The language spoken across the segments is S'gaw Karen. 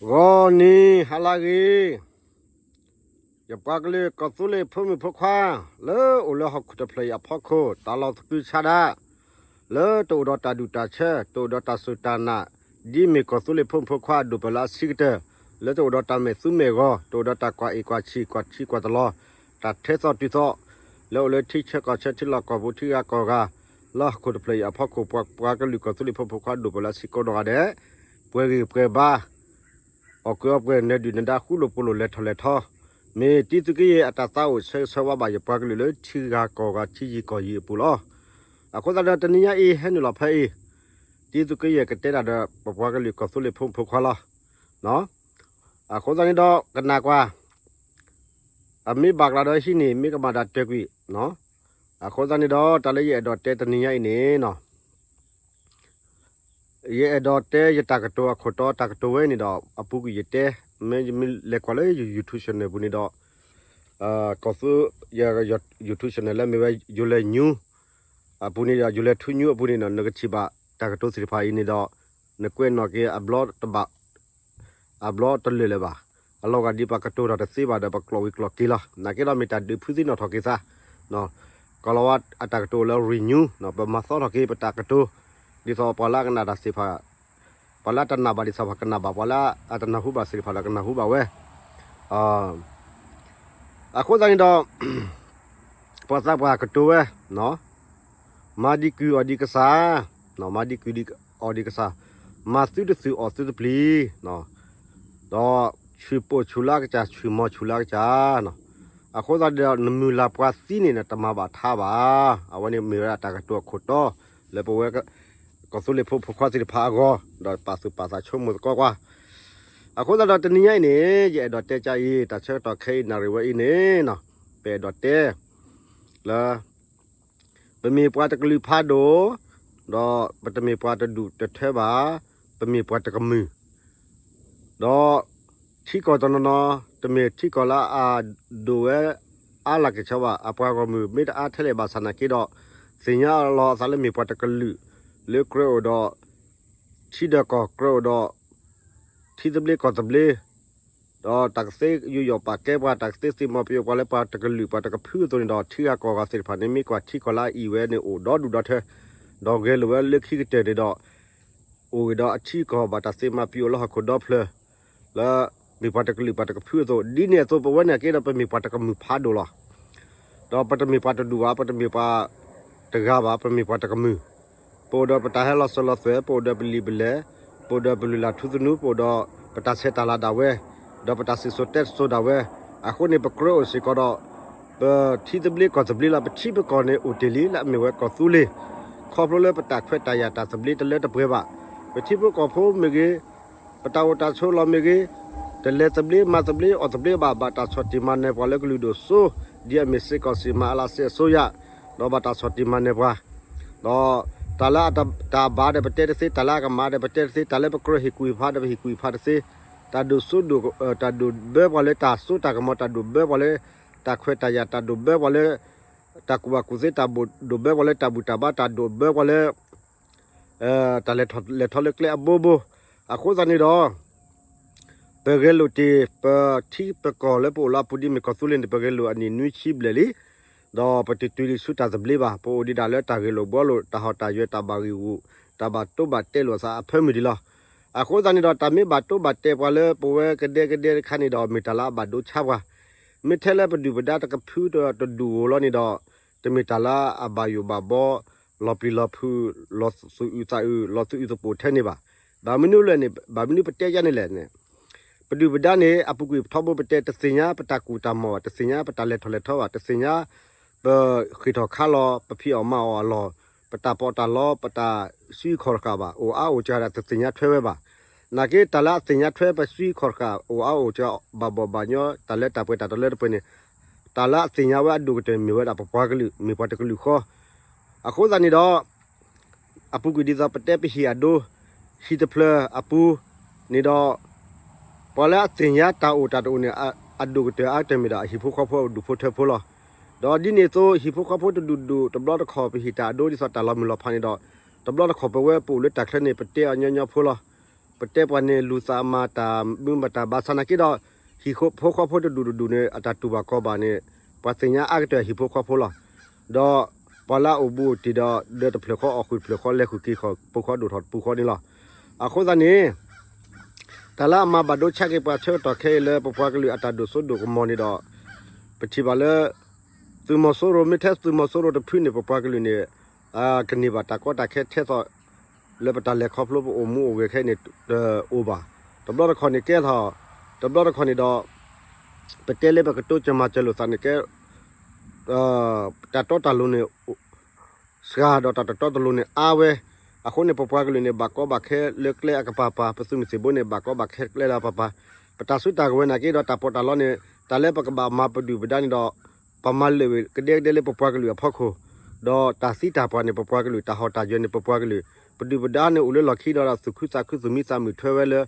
ဂီၤနံၤဟါလၢဂ့ၤ, ယပှၤကလုာ်ကီၢ်သူလ့ၤဖိမုၣ်ဖိခွါ လၢအိၣ်လၢဟီၣ်ခိၣ်တဖျၢၣ်အံၤအဖီခိၣ် တၢ်လီၢ်သကုၤဆးဒး လၢတအိၣ်ဒီးတၢ်ဒူၣ်တၢ်ဆၢ တအိၣ်ဒီးတၢ်စူၢ်တၢ်နာ် ဒ်မ့ၢ်ကီၢ်သူလ့ၤဖိမုၣ်ဖိခွါဒိၣ်ပၢၢ်လၢအဆံးကတၢၢ် လၢတအိၣ်ဒီးတၢ်မဲာ်သူမဲာ်ဂီၤ တအိၣ်ဒီးတၢ်ကွၢ်အ့ၣ်ကွၢ်ဆံး ကွၢ်ထံကွၢ်တလီၤ တၢ်ထဲသိးတုၤသိး လၢအိၣ်လၢထံဆၢကီၢ်ဆၢ ထံလီၢ်ကီၢ်ပူၤ ထံဂၤကီၢ်ဂၤ လၢဟီၣ်ခိၣ်တဖျၢၣ်အံၤအဖီခိၣ် ပှၤ ပှၤကလုာ်ကီၢ်သူလ့ၤဖိမုၣ်ဖိခွါဒိၣ်ပၢၢ်လၢအဆံးကိးနီၢ်ဂၤဒဲး ပှဲၤဂံၢ်ပှဲၤဘါ အီၣ်ကုးအီပှဲၤ နၢၤဒုၣ်နဒါ ဃူလိာ်ဖိးလိာ် လဲၤထီၣ်လဲၤထီ မ့ၢ်တံၤသုးက့ယဲၢ်အတၢ်သးအိၣ်ဆၢဂ့ၤဆၢဝါဘၣ် ယပှၤကလုာ်လၢထံဂၤကီၢ်ဂၤ ထံယံၤကီၢ်ယံၤအပူၤလီၤ. အဃိသတးဒီး တနံၤညါအံၤ ဟဲနုာ်လီၤဖဲအံၤ တံၤသုးက့ယဲၢ်ကတဲတၢ်ဒီး ပပှၤကလုာ်ကီၢ်သူလ့ၤဖိမုၣ်ဖိခွါလီၤ. အဃိသတးန့ၣ်ဒီး ကနၣ်ကွၢ် အမ့ၢ်ဘၣ်ကျါဒီးဟံးန့ၢ် မ့ၢ်ကမၣ်တၢ်တၢၢ်ကွံာ်, အဃိသတးန့ၣ်ဒီး တၢ်လၢယအဲၣ်ဒိးတဲတနံၤညါအံၤန့ၣ် ယအဲၣ်ဒိးတဲယတၢ်ကတိၤအခိၣ်တီ တၢ်ကတိၤဝဲန့ၣ်ဒီး အပူၤကွံာ်ယတဲ မ့ၢ်ယမ့ၢ်လဲၤကွၢ်လၢ YouTube channel ပူၤန့ၣ်ဒီး ကီၢ်သူ ယ YouTube channel လၢမ့ၢ်ဝဲ ယိၤလဲၤ news အပူၤန့ၣ်ဒီး ယိၤလဲၤ ထူ news အပူၤန့ၣ်ဒီး နကထံၣ်ဘၣ်တၢ်ကတိၤသ့ၣ်တဖၣ်အံၤန့ၣ်ဒီး နကွဲးနီၣ်က့ၤအဘျီတဘၣ် အဘျီတလၢာ်လၢၤဘၣ်. အလီၤဂာ်ဒ်ပှၤကတိၤတၢ်တသ့ဘၣ်ဒီး ပကျိးဝံၤကျိးက့ၤလီၤ. နာ်က့ဒီးမ့ၢ်တၢ်ဒုးဖုသ့ၣ်နီၣ်ထီၣ်က့ၤသး ကီၢ်လီၤဝါအတၢ်ကတိၤလၢ renew ပမၤသီထီၣ်က့ၤပတၢ်ကတိၤ ဒ်သိးပှၤလၢအကနၣ်တၢ်သ့ၣ်တဖၣ် ပှၤလၢအတနာ်ဘၣ်ဒ်သိးပှၤကနၣ်ဘၣ် ပှၤလၢအတနၢ်ဟူဘၣ်သ့ၣ်တဖၣ်ဒီးကနၢ်ဟူဘၣ်ဝဲ အဃိသတးန့ၣ်ဒီး ပှၤသးပှၢ်ကတိၤဝဲ မၤဒံးကုၢ်အီၣ်ဒံးကစၢ်, မၤဒံးကုၢ်အီၣ်ဒံးကစၢ်, မၤသုတသုးအီၣ်သုတပျံၤ, ဒီးဆူၣ်ပိာ်ဆူၣ်လၢအကစၢ် ဆူၣ်မီၤဆူၣ်လၢအကစၢ်, အဃိသတးဒီး နမုၢ်လၢ်ပှၤသံန့ၣ် နတမၤဘၣ်ထါဘၣ်. အဝဲန့ၣ်မ့ၢ်ဝဲဒၣ်တၢ်ကတိၤအခိၣ်တီ လၢပဝဲ ကီၢ်သူလ့ၤဖိမုၣ်ဖိခွါသ့ၣ်တဖၣ်အဂီၢ် ဒီးပာ်သူၣ်ပာ်သးဆိကမိၣ်သကိးကွၢ်. အဃိသတးဒီးတနံၤညါအံၤန့ၣ် ယအဲၣ်ဒိးတဲကါအံၤ တၢ်ဆၢကတီၢ်ခဲအံၤနၣ်ရံၣ်ဝဲအံၤန့ၣ် ပအဲၣ်ဒိးတဲ လၢ ပမ့ၢ်ပှၤတကလုာ်ဖးဒိၣ်, ဒီးပတမ့ၢ်ပှၤတဒူၣ်တထၢဘၣ်, ပမ့ၢ်ပှၤတကမုာ်, ဒီးထံကီၢ်တနီၤနီၤ တမ့ၢ်ထံကီၢ်လၢအဒိၣ်ဝဲ အါလၢ်က့ၤဆၢဘၣ်, အပှၤဂီၢ်မုၢ်မ့ၢ်တအါထဲလဲၣ်ဘၣ်ဆၣ်နာ်က့ဒီး သ့ၣ်ညါလီၤအသးလၢမ့ၢ်ပှၤတကလုာ် လၢကြၢးအိၣ်ဒီး ထံဒီးကီၢ် ကြၢးအိၣ်ဒီး ထံသဘျ့ကီၢ်သဘျ့ ဒီးတၢ်ကသ့ယူးယီၣ်ပာ်ကဲပှၤ တၢ်ကသ့သ့ၣ်မီၤပယီၤပှၤလၢပှၤတကလုာ်ပှၤတကဖုအသိးန့ၣ်ဒီး ထံဂၤကီၢ်ဂၤသ့ၣ်တဖၣ်န့ၣ် မ့ၢ်ကွၢ်ထံကီၢ်လၢအအံၣ်ဝဲန့ၣ် အိၣ်ဒီဒူၣ်ဒီထၢ ဒီးဂဲၤလိာ်ဝဲလၢခံကတၢၢ်န့ၣ်ဒီး အိၣ်ဂ့ၤဒီးအထံအကီၢ်ဘၣ်တၢ်သ့မၤပယီၤလၢဟီၣ်ခိၣ်ဒီဖျၢၣ် လၢ မ့ၢ်ပှၤတကလုာ်ပှၤတကဖုအသိး ဒ်န့ၣ်အသိးပဝဲန့ၣ်က့ဒီး ပမ့ၢ်ပှၤတကမုာ်ဖးဒိၣ်လီၤ. ဒီးပတမ့ၢ်ပှၤတဒူၣ်ဘၣ်, ပတမ့ၢ်ပှၤတဂၤဘၣ်, ပမ့ၢ်ပှၤတကမုာ်, ပအိၣ်ဒီးပတၢ်ဟဲလီၤစၢၤလီၤသွဲၣ်, ပအိၣ်ဒီးပလံာ်ပလဲၢ်, ပအိၣ်ဒီးပလုၢ်လၢ်ထူသနူ, ပအိၣ်ဒီးပတၢ်ဆဲးတၢ်လၤဒၣ်ဝဲ, ဒီးပတၢ်စံၣ်စိၤတဲစိၤဒၣ်ဝဲ, အဃိန့ၣ် ပကြၢးအိၣ်စ့ၢ်ကီးဒီး ပထံသဘျ့ကီၢ်သဘျ့လီၤ. ပထံပကီၢ်န့ၣ်အိၣ်တ့ၢ်လံ လၢအမ့ၢ်ဝဲကီၢ်သူလ့ၤ, ခီဖျိလၢပတၢ်ခွဲးတၢ်ယာ်တၢ်သဘျ့တလၢတပှဲၤဘၣ်, ပထံဖိကီၢ်ဖိမ့ၢ်ဂ့ၤ ပတၢ်အိၣ်တၢ်ဆိးလီၢ်မ့ၢ်ဂ့ၤ, တလဲၤသဘျ့မၤသဘျ့အီၣ်သဘျ့ဘၣ်, ဘၣ်တၢ်ဆီၣ်တံၢ်မၤနၢၤပှၤလၢကလုာ်ဒိၣ်စိ ဒ်အမ့ၢ်စ့ၢ်ကီးစံၣ်မၤအလၤစဲအစိယၤ, ဒီးဘၣ်တၢ်ဆီၣ်တံၢ်မၤနၢၤပှၤ, ဒီးတၢ်လၢတၢ်ဘၣ်ဒီးပတဲတသ့, တၢ်လၢအကမၣ်ဒီးပတဲတသ့, တၢ်လၢပကြၢးဟ့ၣ်ကူၣ်ဟ့ၣ်ဖးဒီးပဟ့ၣ်ကူၣ်ဟ့ၣ်ဖးတသ့, တၢ်ဒိၣ်စိဒိၣ်, တၢ်ဒိၣ်ဘၢပှၤလၢတၢ်စိတၢ်ကမီၤ, တၢ်ဒိၣ်ဘၢပှၤလၢတၢ်ခွဲးတၢ်ယာ်, တၢ်ဒိၣ်ဘၢပှၤလၢ တၢ်ကူၣ်ဘၣ်ကူၣ်သ့, တၢ်ဒိၣ်ဘၢပှၤလၢတၢ်ဘူၣ်တၢ်ဘါ, တၢ်ဒိၣ်ဘၢပှၤလၢ တၢ်လဲၤထီၣ်လဲၤထီလၢကျဲအဘိဘိ, အဃိသတးန့ၣ်ဒီး ပဂဲၤလိာ်တ့ၢ် ပထံပကီၢ်လၢပအိၣ်လၢအပူၤဒ်မ့ၢ်ကီၢ်သူလ့ၤန့ၣ် ပဂဲၤလိာ်အနံၣ်နွံဆံဘျဲၣ်လံ, ဒီးပတတုၤလံဆူတၢ်သဘျ့ဘၣ်, ပအိၣ်ဒံးဒၣ်လၢတၢ်ဂ့ၢ်လိာ်ဘှီလိာ်, တၢ်ဟီၣ်တၢ်ယၢၤ, တၢ်ဘၣ်ဂံၢ်ဂူာ်, တၢ်ဘၣ်တိဘၣ်တဲလိာ်အသးအဖၢမုၢ်ဒံးလီၤ. အဃိသတးန့ၣ်ဒီး တၢ်မ့ၢ်ဘၣ်တိဘၣ်တဲပှၤလၢပဝဲကဒဲကဒဲတခါန့ၣ်ဒီး မ့ၢ်တၢ်လၢအဘၣ်ဒိဆါပှၤ, မ့ၢ်ထဲလၢပဒုၣ်ပဒါတကဖုတဒူၣ်ဧိၤလီၤန့ၣ်ဒီး တမ့ၢ်တၢ်လၢအဘၣ်ယိၣ်ဘၣ်ဘီ လီၤပျံၤလီၤဖုး လီၤသူၣ်အုးသးအုး လီၤသူၣ်အုးသပိးထဲန့ၣ်ဘၣ်. ဘၣ်မနုၤလဲၣ်န့ၣ် ဘၣ်မနုၤပတဲယါန့ၣ်လဲၣ်န့ၣ် ပဒုၣ်ပဒါန့ၣ် အပူၤကွံာ်ထီဘိပတဲတသ့ၣ်ညါပတၢ်ကူၣ်တၢ်မီၢ်ဘၣ်, တသ့ၣ်ညါပတၢ်လဲၤထီၣ်လဲၤထီဘၣ်, တသ့ၣ်ညါ ပဃ့ၢ်ထီၣ်ခါလီၤ ပဖံးအီၣ်မၤအီၣ်အလီၢ်, ပတၢ်ပီးတၢ်လီ ပတၢ်စုခီၣ်တဃာ်ဘၣ်, အိၣ်အါအိၣ်စှၤဒၣ်တသ့ၣ်ညါထွဲဝဲဘၣ်. နာ်က့တၢ်လၢအသ့ၣ်ညါထွဲပစုခီၣ်တဃာ် အိၣ်အါအိၣ်စှၤဘၣ်ဘီၣ်ဘၣ်ညီ တၢ်လၢတၢ်ပှဲၤတၢ်တလၢတပှဲၤန့ၣ် တၢ်လၢအသ့ၣ်ညါဝဲအဒိၣ်ကတၢၢ်မ့ၢ်ဝဲဒၣ်ပပှၤကလုာ် မ့ၢ်ပှၤတကလုာ်ဃီ အဃိသတးန့ၣ်ဒီး အပူၤကွံာ်ဒ်သိးပတဲပဟံၣ်အဒိ ဟံၣ်တဖျၢၣ်အပူၤန့ၣ်ဒီး ပှၤလၢအသ့ၣ်ညါတၢ်အိၣ်တၢ်တအိၣ်န့ၣ် အဒိၣ်ကတၢၢ်အါကတၢၢ်မ့ၢ်ဒၣ်အဟံၣ်ဖိဃီဖိအဒူၣ်ဖိထၢဖိလီၤ. ဒီးဒ်န့ၣ်အသိး ဟံၣ်ဖိဃီဖိတဒူၣ်ဒူၣ် တဘျီတခီၣ်ပဟ့ၣ်တၢ်အဒိဒ်သိးတၢ်လီၤမုၢ်လီၤဖးန့ၣ်ဒီး တဘျီတခီၣ်ပဝဲပအိၣ်လၢတၢ်ချၢန့ၣ် ပတဲအီၤညီညီဖိလီၤ. ပတဲပှၤန့ၣ် လူၤသးမၤတၢ်မုာ်မတၤ ဘၣ်ဆၣ်နာ်က့ဒီး ဟံၣ်ဖိဃီဖိတဒူၣ်တဒူၣ်န့ၣ် အတၢ်တူၢ်ဘၣ်ခီၣ်ဘၣ်န့ၣ် ပှၤသ့ၣ်ညါအါကတၢၢ်ဟံၣ်ဖိဃီဖိလီၤ. ဒီးပှၤလၢအအိၣ်ဘူးအိၣ်တံၢ်ဒီး ဒၢတဖျၢၣ်ဃီအီၣ်ဃုာ်တဖျၢၣ်ဃီ လဲၤဃုာ်က့ၤဃီၤပူၤဃီဒိၣ်ထီၣ်တပူၤဃီန့ၣ်လီၤ. အဃိသတးန့ၣ် တၢ်လၢအမၤဘၣ်ဒိဆါက့ၤပှၤဆၢကတီၢ်ခဲအံၤလၢ ပပှၤကလုာ်အတၢ်ဒိၣ်စိဒိၣ်ကမီၤန့ၣ်ဒီး ပထံၣ်ဘၣ်လၢ သုးမီၤစိရိၤ မ့ၢ်ထဲသုးမီၤစိရိၤတဖုန့ၣ် ပပှၤကလုာ်န့ၣ် ကန့ၢ်ဘၣ်တၢ်ကီတၢ်ခဲထဲသိး လၢပတၢ်လဲၤခီဖျိပအိၣ်မူအိၣ်ဂဲၤခဲအံၤန့ၣ် တအိၣ်ဘၣ်. တဘျီတခီၣ်န့ၣ်ကဲထီၣ် တဘျီတခီၣ်န့ၣ်ဒီး ပတဲလၢပကတိၤစၢၤမၤစၢၤလိာ်သးန့ၣ်ကဲ တၢ်တီတၢ်လိၤန့ၣ် စှၤဒီးတၢ်တတီတလိၤန့ၣ်အါဝဲ. အဃိန့ၣ် ပပှၤကလုာ်န့ၣ် ဘၣ်ကီဘၣ်ခဲလၢကျဲအကပၤပၤ, ပသုးမုၢ်သံၣ်ဘိန့ၣ် ဘၣ်ကီဘၣ်ခဲကျဲလၢအပၤပၤ, ပတၢ်စုတၢ်ကဝဲၤနာ်က့ဒီး တၢ်ပီးတၢ်လီန့ၣ် တၢ်လၢပကဘၣ်မၤပဒုၣ်ပဒါန့ၣ်ဒီး ပမၤလၢာ်ဝဲကဒဲကဒဲလၢပပှၤကလုာ်အဖီခိၣ်, ဒီးတၢ်သံတၢ်ပှၢ်န့ၣ် ပပှၤကလုာ်, တၢ်ဟီၣ်တၢ်ယၢၤန့ၣ် ပပှၤကလုာ်, ပဒုၣ်ပဒါန့ၣ်အိၣ်လၢလီၢ်ခံဒီး သူၣ်ခုသးခု သူၣ်မံသးမုာ်ထွဲဝဲလၢ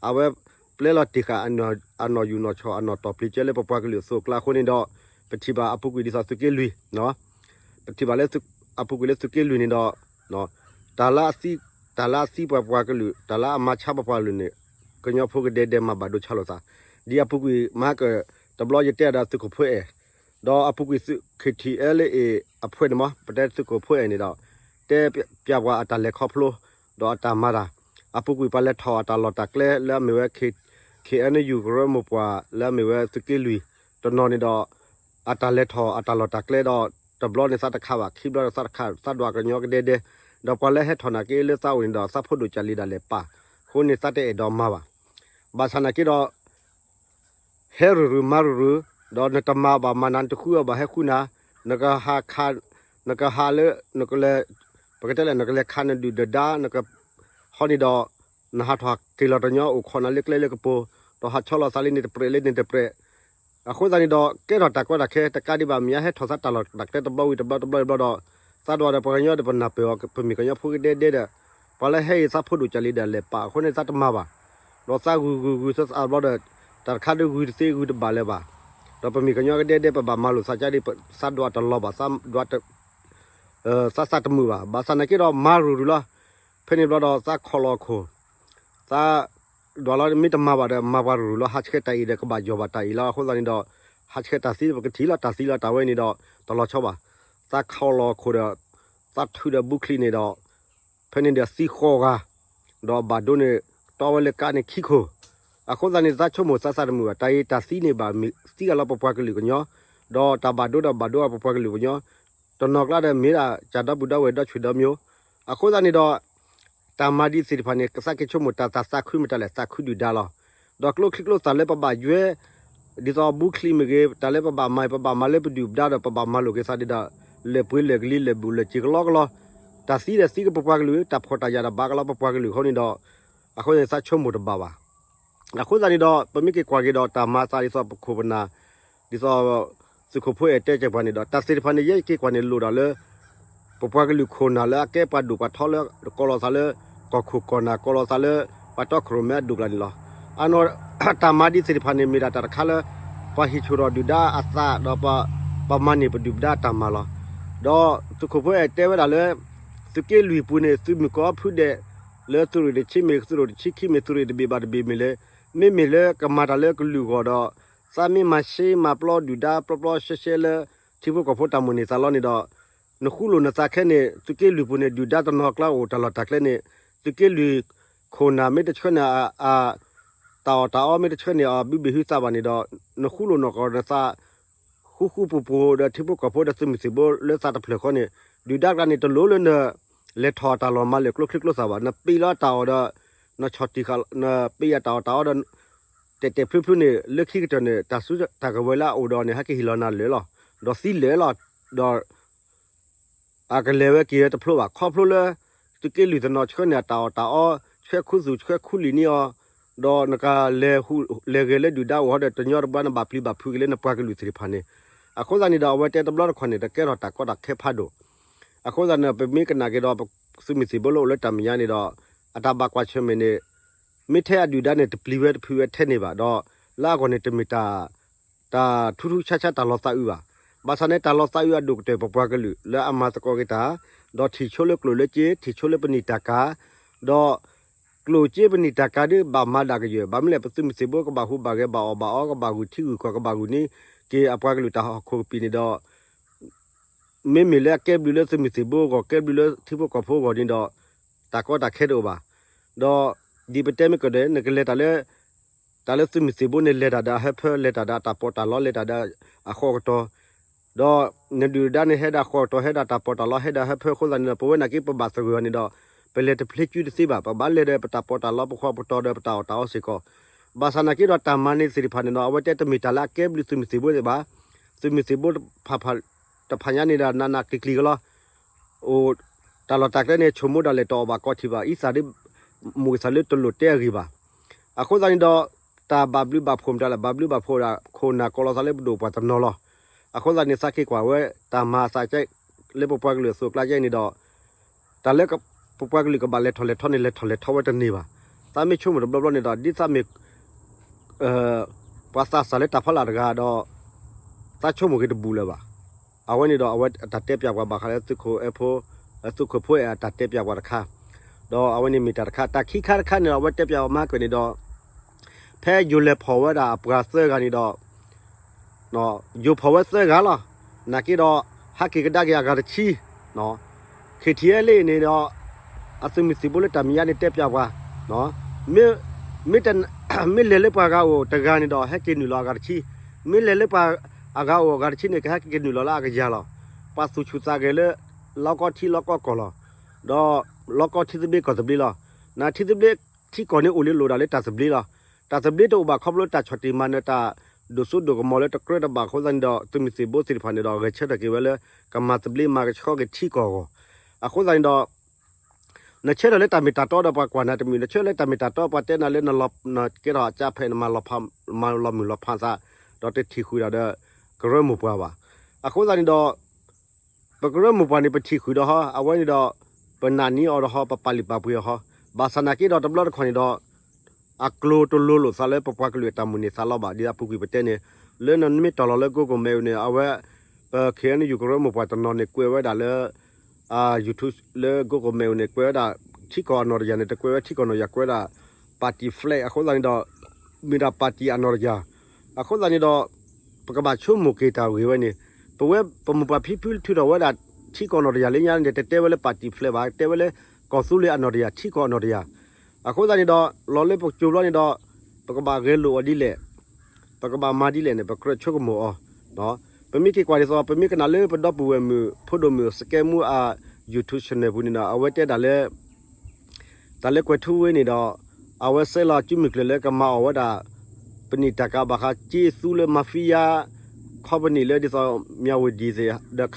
အဝဲပျဲလီၤတ့ၢ်ဃာ် အနီၢ်ယူၢ်နီၢ်ဆီၣ် အနီၢ်တီၢ်ပျံၤကဲလၢပပှၤကလုာ်အသိးအကျါအဃိန့ၣ်ဒီး ပထံၣ်ဘၣ်အပူၤကွံာ်ဒ်သိးသုးက့လွံၢ် ပထံၣ်ဘၣ်လၢ အပူၤကွံာ်လၢသုးက့လွံၢ်န့ၣ်ဒီး တၢ်လၢအသံ တၢ်လၢအသံပှၤပှၤကလုာ် တၢ်လၢအမၤဆါပှၤပှၤကလုာ်န့ၣ် ကညီဖိကဒဲဒဲမၤဘၣ်ဒိဆါလိာ်သး, ဒ်အပူၤကွံာ်မဟါက တဘျီယတဲဒီးသုးခိၣ်ဖိအဲၣ် ဒီးအပူၤကွံာ်သုး ခ့ထံၣ်အဲလ့အ့ၣ် အဖှဲးန့ၣ်မ့ၢ် ပတဲသုးခိၣ်ဖိအဲၣ်န့ၣ်ဒီး တဲပျးပှၤအတၢ်လဲၤခီဖျိ ဒီးအတၢ်မၤတၢ်, အပူၤကွံာ်ပှၤလဲၤထီၣ်အတၢ်လီၢ်တၢ်ကျဲလၢအမ့ၢ်ဝဲ ခ့ၣ်အဲၣ်ယူၣ် ကရၢမိၢ်ပှၢ် လၢအမ့ၢ်ဝဲသုးက့လွံၢ် တနီၤန့ၣ်ဒီး အတၢ်လဲၤထီၣ်အတၢ်လီၢ်တၢ်ကျဲဒီး တဘျီန့ၣ်သးတခးဘၣ် ခံဘျီဒီးသးတခး သးဒွးကညီကဒဲဒဲ, ဒီးပှၤလၢဟဲထီၣ်နာ်က့လၢသးအိၣ်န့ၣ်ဒီး သးဖိဒိၣ်ကၢ်လံဒၣ်လဲာ်ပာ်, အဃိန့ၣ်သးတအဲၣ်ဒိးမၤဘၣ်. ဘၣ်ဆၣ်နာ်က့ဒီး ဟဲရူၤရူၤမၤရူၤရူၤ, ဒီးနတမၤဘၣ်မၤနၤ နတဃုအီၤဘၣ်ဟဲဃုနၤ, နကဟးခး, နကဟးလၢ နကလဲၤ, ပကတဲလဲၣ် နကလဲၤခးနဒုၣ်နဒါ နက ဟီန့ၣ်ဒီး နဟးထီၣ်က့ၤလီၤတညီအိၣ်ခိးနၤလၢကျဲလၢကပူၤ, ဒီးဟးဆီလီၤသးလၢန့ၣ်တပြဲးလၢန့ၣ်တပြဲး, အဃိသတးန့ၣ်ဒီး ကဲထီၣ်တၢ်ကီတၢ်ခဲ တကးဒံးဘၣ် မ့ၢ်အဟဲထီၣ်သးတၢ်လီၢ်တၢ်ကျဲတဘျီဝံၤတဘျီတဘျီတဘျီဒီး သးဒွးဒီးပှၤကညီဒီးပနၢ်ပၢၢ်အီၤ ပမ့ၢ်ကညီဖိကဒဲဒဲဒီး ပှၤလၢဟဲအံၤသးဖိဒိၣ်ကၢ်လံဒၣ်လဲာ်ပာ်အဃိန့ၣ်သးတမၤဘၣ်, ဒီးသးဂုၤဂုၤဂုၤသးဘျီဒီး တၢ်တခါဒုးဂုၤတသ့ဂုၤတဘၣ်လၢၤဘၣ်, ဒီးပမ့ၢ်ကညီကဒဲဒဲ ပဘၣ်မၤလိာ်သးကါဒ် သးဒွးတလီၤဘၣ် သးဒွး သးသးတမုာ်ဘၣ်, ဘၣ်ဆၣ်နာ်က့ဒီးမၤရူၤရူၤလီၤ. ဖဲန့ၣ်ဘျီဒီးသးခိးလီၤခိၣ်, သးဒွးလီၤ မ့ၢ်တမၤဘၣ်ဒီး မၤပှၤရူၤရူၤလီၤ ဟးဆှဲးတၢ်အံၤဒီးကဘၣ်ယီၢ်ဘၣ်တၢ်အံၤလီၤ. အဃိသတးန့ၣ်ဒီး ဟးဆှဲးတၢ်သံ ပကထံၣ်လီၤ တၢ်သံလီၤတၢ်ဝဲန့ၣ်ဒီး တလီၤဆီဘၣ်. သးခိးလီၤခိၣ်ဒီး သးထုးဒီးဘူးချံန့ၣ်ဒီး ဖဲန့ၣ်ဒီးသံဃီဂၤ, ဒီးဘၣ်ဒိန့ၣ် တီဝဲလၢကါန့ၣ်ခံခိၣ်, အဃိသတးန့ၣ် သးဆိကမိၣ်သးသးတမုာ်ဘၣ် တၢ်အံၤတၢ်သံန့ၣ်ဘၣ်မ့ၢ် သံအလီၤပပှၤကလုာ်ကညီ, ဒီးတၢ်ဘၣ်ဒိဒီးဘၣ်ဒိအပပှၤကလုာ်ကညီ, တနီၤကျါဒီးမ့ၢ်ဒၣ်ကၢ်ဒီပုၢ်ဒီဝဲၢ်ဒီဆံးဒီမံၤ, အဃိသတးန့ၣ်ဒီး တၢ်မၤဒ်သ့ၣ်တဖၣ်န့ၣ် ကသးက့ၤဆိကမိၣ်တၢ်သးသးခုမ့ၢ်တၢ်လဲၣ် သးခုဒုၣ်ဒါလီၤ. ဒီးကျိချံကျိသၣ်လၢပဘၣ်ယွဲ ဒ်သိးဘူးချံမ့ၢ်ဂ့ၤ တၢ်လၢပဘၣ်မၤ ပဘၣ်မၤလၢပဒုၣ်ပဒါဒီး ပဘၣ်မၤလိာ်က့ၤသးဒ်ဒီး လဲၤပှ့ၤလဲၤကလံၤ လဲၤဘူးလဲၤစ့ၤကလီကလီ, တၢ်သံဒီးသံကပပှၤကလုာ် တၢ်ဖှီၣ်တၢ်ယာ်ဒီးဘၣ်ကလီပပှၤကလုာ်အဃိန့ၣ်ဒီး အဃိန့ၣ်သးဆိကမိၣ်တဘၣ်ဘၣ်. အဃိသတးန့ၣ်ဒီး ပမ့ၢ်က့ၤကွၢ်က့ၤဒီးတၢ်မၤသးဒ်သိးပခိၣ်ပနၢ် ဒ်သိး သုးခိၣ်ဖိအဲၣ်တဲက့ၤပှၤန့ၣ်ဒီး တၢ်သ့ၣ်တဖၣ်န့ၣ် ယဲက့ၤကွၢ်န့ၣ်လိၣ်ဒၣ်လၢ ပပှၤကလုာ်ခိၣ်နၢ်လၢအကဲပှၤဒိၣ်ပှၤထီလၢ ကိးလီၤသးလၢ ကီၢ်ခိၣ်ကီၢ်နၢ် ကိးလီၤသးလၢ ပှၤတီခိၣ်ရိၣ်မဲအဒိၣ်ကျါန့ၣ်လီၤ. အနီၢ် တၢ်မၤဒ်သ့ၣ်တဖၣ်န့ၣ် မ့ၢ်ဒၣ်တၢ်တခါလၢ ပှၤဟ့ၣ်ဆူၣ်ထီၣ်ဒုၣ်ဒါအသးဒီး ပမၤန့ၢ်ပဒုၣ်ပဒါအတၢ်မၤလီၤ. ဒီးသုးခိၣ်ဖိအဲၣ်တဲဝဲဒၣ်လၢ သုးက့လွံၢ်ပူၤန့ၣ် သုးမုၢ်ကီၢ်ဖုဒဲး လၢသုးရ့ၣ်တဆံမ့ၢ် သုးရ့ၣ်တဆံခံမ့ၢ် သုးရ့ၣ်တဘ့ၣ်ဘၣ်တဘ့ၣ်မ့ၢ်လၢ မ့မ့ၢ်လၢကမၤတၢ်လၢကလုာ်ဂီၢ်ဒီး သးမ့ၢ်မၤရှဲမၤပျီဒုၣ်ဒါပျီပျီရှဲရှဲလၢ ထံဖိကီၢ်ဖိတၢ်မိၣ်န့ၢ်သးလီန့ၣ်ဒီး နဃူလိာ်နသးခဲန့ၣ် သုးက့လွံၢ်ပူၤန့ၣ် ဒုၣ်ဒါတနီၤကျါအိၣ်တၢ်လီၢ်တၢ်ကျဲန့ၣ် သုးက့လွံၢ်ခိၣ်နၢ်မ့ၢ်တဆှၢန့ၢ် တၢ်အီၣ်တၢ်အီမ့ၢ်တဆှၢန့ၢ်အီၤဘုဘ့ၣ်ဟုသးဘၣ်န့ၣ်ဒီး နဃူလိာ်နသး ဃူဃူပူၤပူၤဒီးထံဖိကီၢ်ဖိဒီးသုးမုၢ်သံၣ်ဘိလၢသးတဖျၢၣ်ဃီန့ၣ် ဒုၣ်ဒါကျါန့ၣ်တလိၣ်လၢန လဲၤထီၣ်တၢ်လီၢ်မၤလၢာ်ကျိချံကျိသၣ်ဘၣ် နပ့လီၤတၢ်အီၣ်ဒီး နဆီၣ်တံၢ်ဃာ် နပ့အတၢ်အီၣ်တၢ်အီဒီး တဲာ်တဲာ်ဖျုးဖျုးန့ၣ် လၢခံကတၢၢ်န့ၣ် တၢ်စုတၢ်ကဝဲၤလၢအအိၣ်ဒီးန့ၣ် ဟဲက့ၤဟ့ၣ်လီၤနၤလၢာ်လီၤ ဒီးသံလၢာ်လီၤ ဒီး အကလဲၤဝဲက့ၤဝဲတဖျိဘၣ် ခီဖျိလၢ သုးက့လွံၢ်တနီၤဆှၢန့ၢ်အတၢ်အီၣ်တၢ်အီ ဆှၢခူသူၣ် ဆှၢခူလံာ်န့ၢ်အီၤ ဒီးနကလဲၤ လဲၤဂဲၤလၢဒုၣ်ဒါအိၣ်ဟီဒီး တညီတဘျီနဘၣ်ပျံၤဘၣ်ဖုးက့ၤလၢနပှၤကလုာ်သ့ၣ်တဖၣ်န့ၣ် အဃိသတးန့ၣ်ဒီး အဝဲတဲတဘျီတခီၣ်န့ၣ် တကဲထီၣ်တၢ်ကီတၢ်ခဲဖးဒိၣ် အဃိသတးန့ၣ် ပမ့ၢ်ကနၣ်က့ၤဒီး သုးမုၢ်သံၣ်ဘိလၢအိၣ်လၢတၢ်မဲာ်ညါန့ၣ်ဒီး အတၢ်ဘၣ်ကွၢ်ဆၢၣ်မဲာ်န့ၣ် မ့ၢ်ထဲအဒုၣ်ဒါန့ၣ် တပျံၤဝဲတဖုးဝဲထဲန့ၣ်ဘၣ်ဒီး လၢအဂီၢ်န့ၣ် တမ့ၢ်တၢ် တၢ်ထူထူဆါဆါတၢ်လီၤသးအုးဘၣ်. ဘၣ်ဆၣ်န့ၣ် တၢ်လီၤသးအုးအဒိၣ်ကတၢၢ် ပပှၤကလုာ်လၢအမၤသကိးက့ၤတၢ် ဒီးထံၣ်ဆိလၢကျိၣ်လၢစ့ ထံၣ်ဆိလၢပနံာ်တၢ်ကၤ ဒီး ကျိၣ်စ့ပနံာ်တၢ်ကၤဒ်ဘၣ်မၤဒၣ်ကယဲၢ် ဘၣ်မနုၤလဲၣ် ပသုးမုၢ်သံၣ်ဘိကဘၣ်ဟူးဘၣ်ဂဲၤဘၣ်အီၣ်ဘၣ်အီ ကဘၣ်ဂုာ်ထံဂုာ်ကီၢ် ကဘၣ်ဂုာ်န့ၢ်က့ၤအပှၤကလုာ်တၢ်ဟီၣ်ခိၣ်ကပံာ်န့ၣ်ဒီး မ့မ့ၢ်လၢအကဲဘျုးလၢသုးမုၢ်သံၣ်ဘိအဂီၢ် ကဲဘျုးလၢထံဖိကီၢ်ဖိအဂီၢ်န့ၣ်ဒီး တၢ်ကီတၢ်ခဲတအိၣ်ဘၣ်. ဒီးဒ်ပတဲမ့ၢ်ကဒီး နကလဲၤတၢ်လၢ တၢ်လၢသုးမုၢ်သံၣ်ဘိန့ၣ် လဲၤတၢ်ဒီးအဟၢဖၢ လဲၤတၢ်ဒီးတၢ်ပီးတၢ်လီ လဲၤတၢ်ဒီးအဃီကတီၢ် ဒီးနဒုၣ်ဒါန့ၣ် ဟဲဒီးဃီကတီၢ် ဟဲဒီးတၢ်ပီးတၢ်လီ ဟဲဒီးဟၢဖၢအဃိသတးန့ၣ်ဒီး ပဝဲနာ်က့ပဘၣ်သဂၢၢ်အီၤန့ၣ်ဒီး ပလဲၤတဖျ့ကုတသ့ဘၣ်. ပဘၣ်လဲၤဒီးပတၢ်ပီးတၢ်လီ ပဃီပတီၢ်ဒီးပတၢ်အီၣ်တၢ်အီစ့ၢ်ကီး. ဘၣ်ဆၣ်နာ်က့ဒီးတၢ်မၤန့ၣ်သ့ၣ်တဖၣ်န့ၣ်ဒီး အဝဲတဲတမ့ၢ်တၢ်လၢအကဲဘျုးသုးမုၢ်သံၣ်ဘိသ့ၣ်ဘၣ်. သုးမုၢ်သံၣ်ဘိတဖၣ် တဖၣ်ညါန့ၣ်ဒီး နးနးကျံၤကျံၤကလီ အိၣ်တၢ်လီၢ်တၢ်ကျဲန့ၣ် ဆိကမိၣ်ဒၣ်လဲာ်တအီၣ်ဘၣ်ကီၢ်ထံးဘၣ် အံသၣ်ဒ် မိၢ်ကသးလၢတလိၣ်တဲအဂ့ၢ်ဘၣ်. အဃိသတးန့ၣ်ဒီး တၢ်ဘၣ်ဘျုးဘၣ်ဖှိၣ်မတၤလဲၣ် ဘၣ်ဘျုးဘၣ်ဖှိၣ်ဒၣ်ခိၣ်နၢ်ကီးလီၤသးလၢပဒိၣ်ပှၤတနီၤလီၤ. အဃိသတးန့ၣ် သးက့ၤကွၢ်ဝဲ တၢ်မၤအသးကဲ လၢပပှၤကလုာ်အသိးအကျါကဲန့ၣ်ဒီး တၢ်လၢပပှၤကလုာ်ကဘၣ်လဲၤထီၣ်လဲၤထီန့ၣ် လဲၤထီၣ်လဲၤထီဝဲတန့ၢ်ဘၣ်. သးမ့ၢ်ဆိကမိၣ်တဘျီဘျီန့ၣ်ဒီး ဒ်သးမ့ၢ် ပှၤသးစၢ်လၢတၢ်ဖီလာ်တဂၤဒီး သးဆိကမိၣ်က့ၤတဘူးလၢၤဘၣ်. အဝဲန့ၣ်ဒီး အဝဲအတၢ်တဲပၠးပှၤဘၣ်ဃးလၢသုးခိၣ်အဲၣ်ဖိ သုးခိၣ်ဖိအဲၣ်အတၢ်တဲပၠးပှၤတခါ, ဒီးအဝဲန့ၣ်မ့ၢ်တၢ်တခါ. တၢ်ခံခါတခါန့ၣ်ဒီး အဝဲတဲပၠးအီၤမၤကွဲးန့ၣ်ဒီး ဖဲယိၤလဲၤဖီၣ်ဝဲဒၣ်အပှၤသၢဂၤန့ၣ်ဒီး ယိၤဖီၣ်ဝဲသၢဂၤလီၤ. နာ်က့ဒီး ဟးက့ၤကဒါက့ၤအဂၤတဆံ KTLA န့ၣ်ဒီး အသုးမုၢ်သံၣ်ဘိလၢတၢ်မဲာ်ညါန့ၣ်တဲပၠးပှၤ, မ့ၢ် မ့ၢ်လဲၤလၢပှၤဂၤအိၣ်တဂၤန့ၣ်ဒီး ဟဲက့ၤနုာ်လီၤအဂၤတဆံ, မ့ၢ်လဲၤလၢပှၤအဂၤအိၣ်အဂၤတဆံန့ၣ် ကဟဲက့ၤနုာ်လီၤလၢအကယၤလီၤ. ပှၤသူၣ်ဆူၣ်သးဂဲၤလၢ လီၢ်ကီၢ်ထံလီၢ်ကီၢ်ကီၢ်လီၤ. ဒီးလီၢ်ကီၢ်ထံသဘျ့ကီၢ်သဘျ့လီၤ. နထံသဘျ့ထံကီၢ်န့ၣ်အိၣ်လၢလိၣ်ဒၣ်လၢတၢ်သဘျ့လီၤ. တၢ်သဘျ့တအိၣ်ဘၣ်ခီဖျိတၢ်ဆီၣ်တံၢ်မၤနၢၤ တၢ်ဒိၣ်စိဒိၣ်ကမီၤလၢတကြၢးတဘၣ်အဃိသတးန့ၣ်ဒီး သုးမုၢ်သံၣ်ဘိသ့ၣ်တဖၣ်န့ၣ်ဒီး ဂဲၤဆၢထၢၣ်က့ၤဝဲလၢ ကမၤသဘျ့မၤကဆှီက့ၤထံကီၢ်အဂီၢ်. အဃိသတးန့ၣ်ဒီး နဆၢထၢၣ်လၢတၢ်မ့ၢ်တၢ်တီဒီးပှၤကွၢ်နၤတမုာ်, နဆၢထၢၣ်လၢတၢ်မ့ၢ်တၢ်တီပှၤတဲနၤလၢ နကဲထီၣ်အကၠါဖဲနမၤလီၤမုၢ်လီၤဖးသး, ဒီးတထံၣ်ဃုာ်ဒၣ်ဒီး ကရၢမိၢ်ပှၢ်ဘၣ်. အဃိသတးန့ၣ်ဒီး ပကရၢမိၢ်ပှၢ်န့ၣ် ပထံၣ်ဃုာ်ဒီးဟီ, အဝဲန့ၣ်ဒီး ပနာ်န့ၢ်အီၤဒီးဟီ, ပပာ်လုၢ်ပာ်ပှ့ၤအီၤဟီ, ဘၣ်ဆၣ်နာ်က့ဒီးတဘျီတခီၣ်န့ၣ်ဒီး အကျိၤတလိၤလိာ်သးလၢပပှၤကလုာ်အတၢ်မိၣ်န့ၢ်သးလီဘၣ်. ဒ်အပူၤကွံာ်ပတဲန့ၣ် လၢနမ့ၢ်တီၢ်လီၤလၢ Google Map န့ၣ် အဝဲ ပ ခ့ၣ်အဲၣ်ယူၣ် ကရၢမိၢ်ပှၢ်တနီၤန့ၣ် ကွဲးဝဲဒၣ်လၢ YouTube လၢ Google Map န့ၣ် ကွဲးဝဲဒၣ် ထံကီၢ်အနီၢ်တယၢ်န့ၣ် တကွဲးဝဲထံကီၢ်နီၢ်ယၢ် ကွဲးဝဲဒၣ် party flag အဃိသတးန့ၣ်ဒီး မ့ၢ်ဒၣ် party အနီၢ်တယၢ်. အဃိသတးန့ၣ်ဒီး ပကဘၣ်ဆိကမိၣ်က့ၤတၢ်ဂ့ၢ်ဝဲန့ၣ် ပဝဲပမိၢ်ပၢ်ဖံဖုထုးထီၣ်ဝဲဒၣ် ထံကီၢ်နီၢ်တယၢ်လၢညါန့ၣ် တတဲဝဲလၢ party flag ဘၣ်, တဲဝဲလၢ ကီၢ်သူလ့ၤအနီၢ်တယၢ် ထံကီၢ်အနီၢ်တယၢ်. အဃိသတးန့ၣ်ဒီး လီၤလၢပစိၤဘျီန့ၣ်ဒီး ပကဘၣ်ဂဲၤလိာ်အီၤဒ်လဲၣ် ပကဘၣ်မၤဒ်လဲၣ်န့ၣ် ပကြၢးဆိကမိၣ်အီၤ. ပမ့ၢ်က့ၤကွၢ်ဒ်သိး ပမ့ၢ်ကနၣ်လၢပဒီပုၢ်ဝဲၢ်မုၣ် ဖိဒိၣ်မုၣ် စကဲမူ အ YouTube channel ပူၤန့ၣ်ဒီး အဝဲတဲဒၣ်လၢ တၢ်လၢကွဲၤထူဝ့န့ၣ်ဒီး အဝဲဆဲးလီၤစုမုၢ်ကျၢၤလၢကမၤအီၣ်ဝဲဒၣ် ပနံာ်တၢ်ကၤဘၣ်ဃးက့သူလၢ mafia company လၢဒ်သိး မြဝတီ သ့ၣ်ဒီး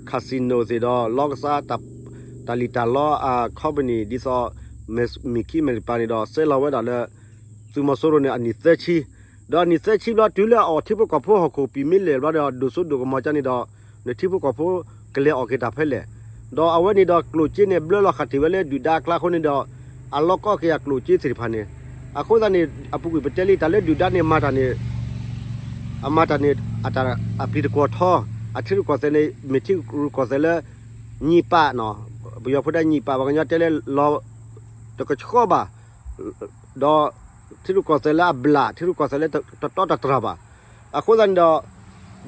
casino သ့ၣ်ဒီး လီကစၢ် တၢ်လံၣ်တၢ်လီအ company ဒ်သိး မ့ၢ်ခံမဲၢ်တပၤန့ၣ်ဒီး ဆဲးလီၤဝဲဒၣ်လၢ သုးမီၤစိရိၤန့ၣ် အနံၣ်သၢဆံ, ဒီးအနံၣ်သၢဆံဘျီတုၤလၢအအီၣ်ထံဖိကီၢ်ဖိဟီၣ်ခိၣ်ကပံာ်မ့ၢ်လဲၣ်ဘျီဒီး ဒိၣ်စိဒိၣ်ကမီၤကန့ၣ်ဒီး နထံဖိကီၢ်ဖိကလဲၤအီၣ်က့ၤတၢ်ဖဲလဲၣ်. ဒီးအဝဲန့ၣ်ဒီးကျိၣ်စ့န့ၣ် ဘျၢလီၤဃာ်တ့ၢ်ဝဲလၢဒုၣ်ဒါအကျါအဃိန့ၣ်ဒီး အလီၢ်ကီၢ်က့ၤအကျိၣ်စ့သ့ၣ်တဖၣ်န့ၣ်, အဃိသတးန့ၣ် အပူၤကွံာ်ပတဲလံ တၢ်လၢဒုၣ်ဒါန့ၣ်မၤတၢ်န့ၣ် အမၤတၢ်န့ၣ် အတၢ်အပျံၤတကွီၢ်ထီ, အထံရူၢ်ကီၢ်သဲးန့ၣ် မ့ၢ်ထံရူၢ်ကီၢ်သဲးလၢ ညံးပာ်နီၤ, ပယီၤဖိတဲညံးပာ် ပှၤကညီတဲလၢလီၤ တကဆှီဘၣ်, ဒီးထံရူၢ်ကီၢ်သဲးလၢအဘျး ထံရူၢ်ကီၢ်သဲးလၢတတီတတြၢ်ဘၣ်. အဃိသတးန့ၣ်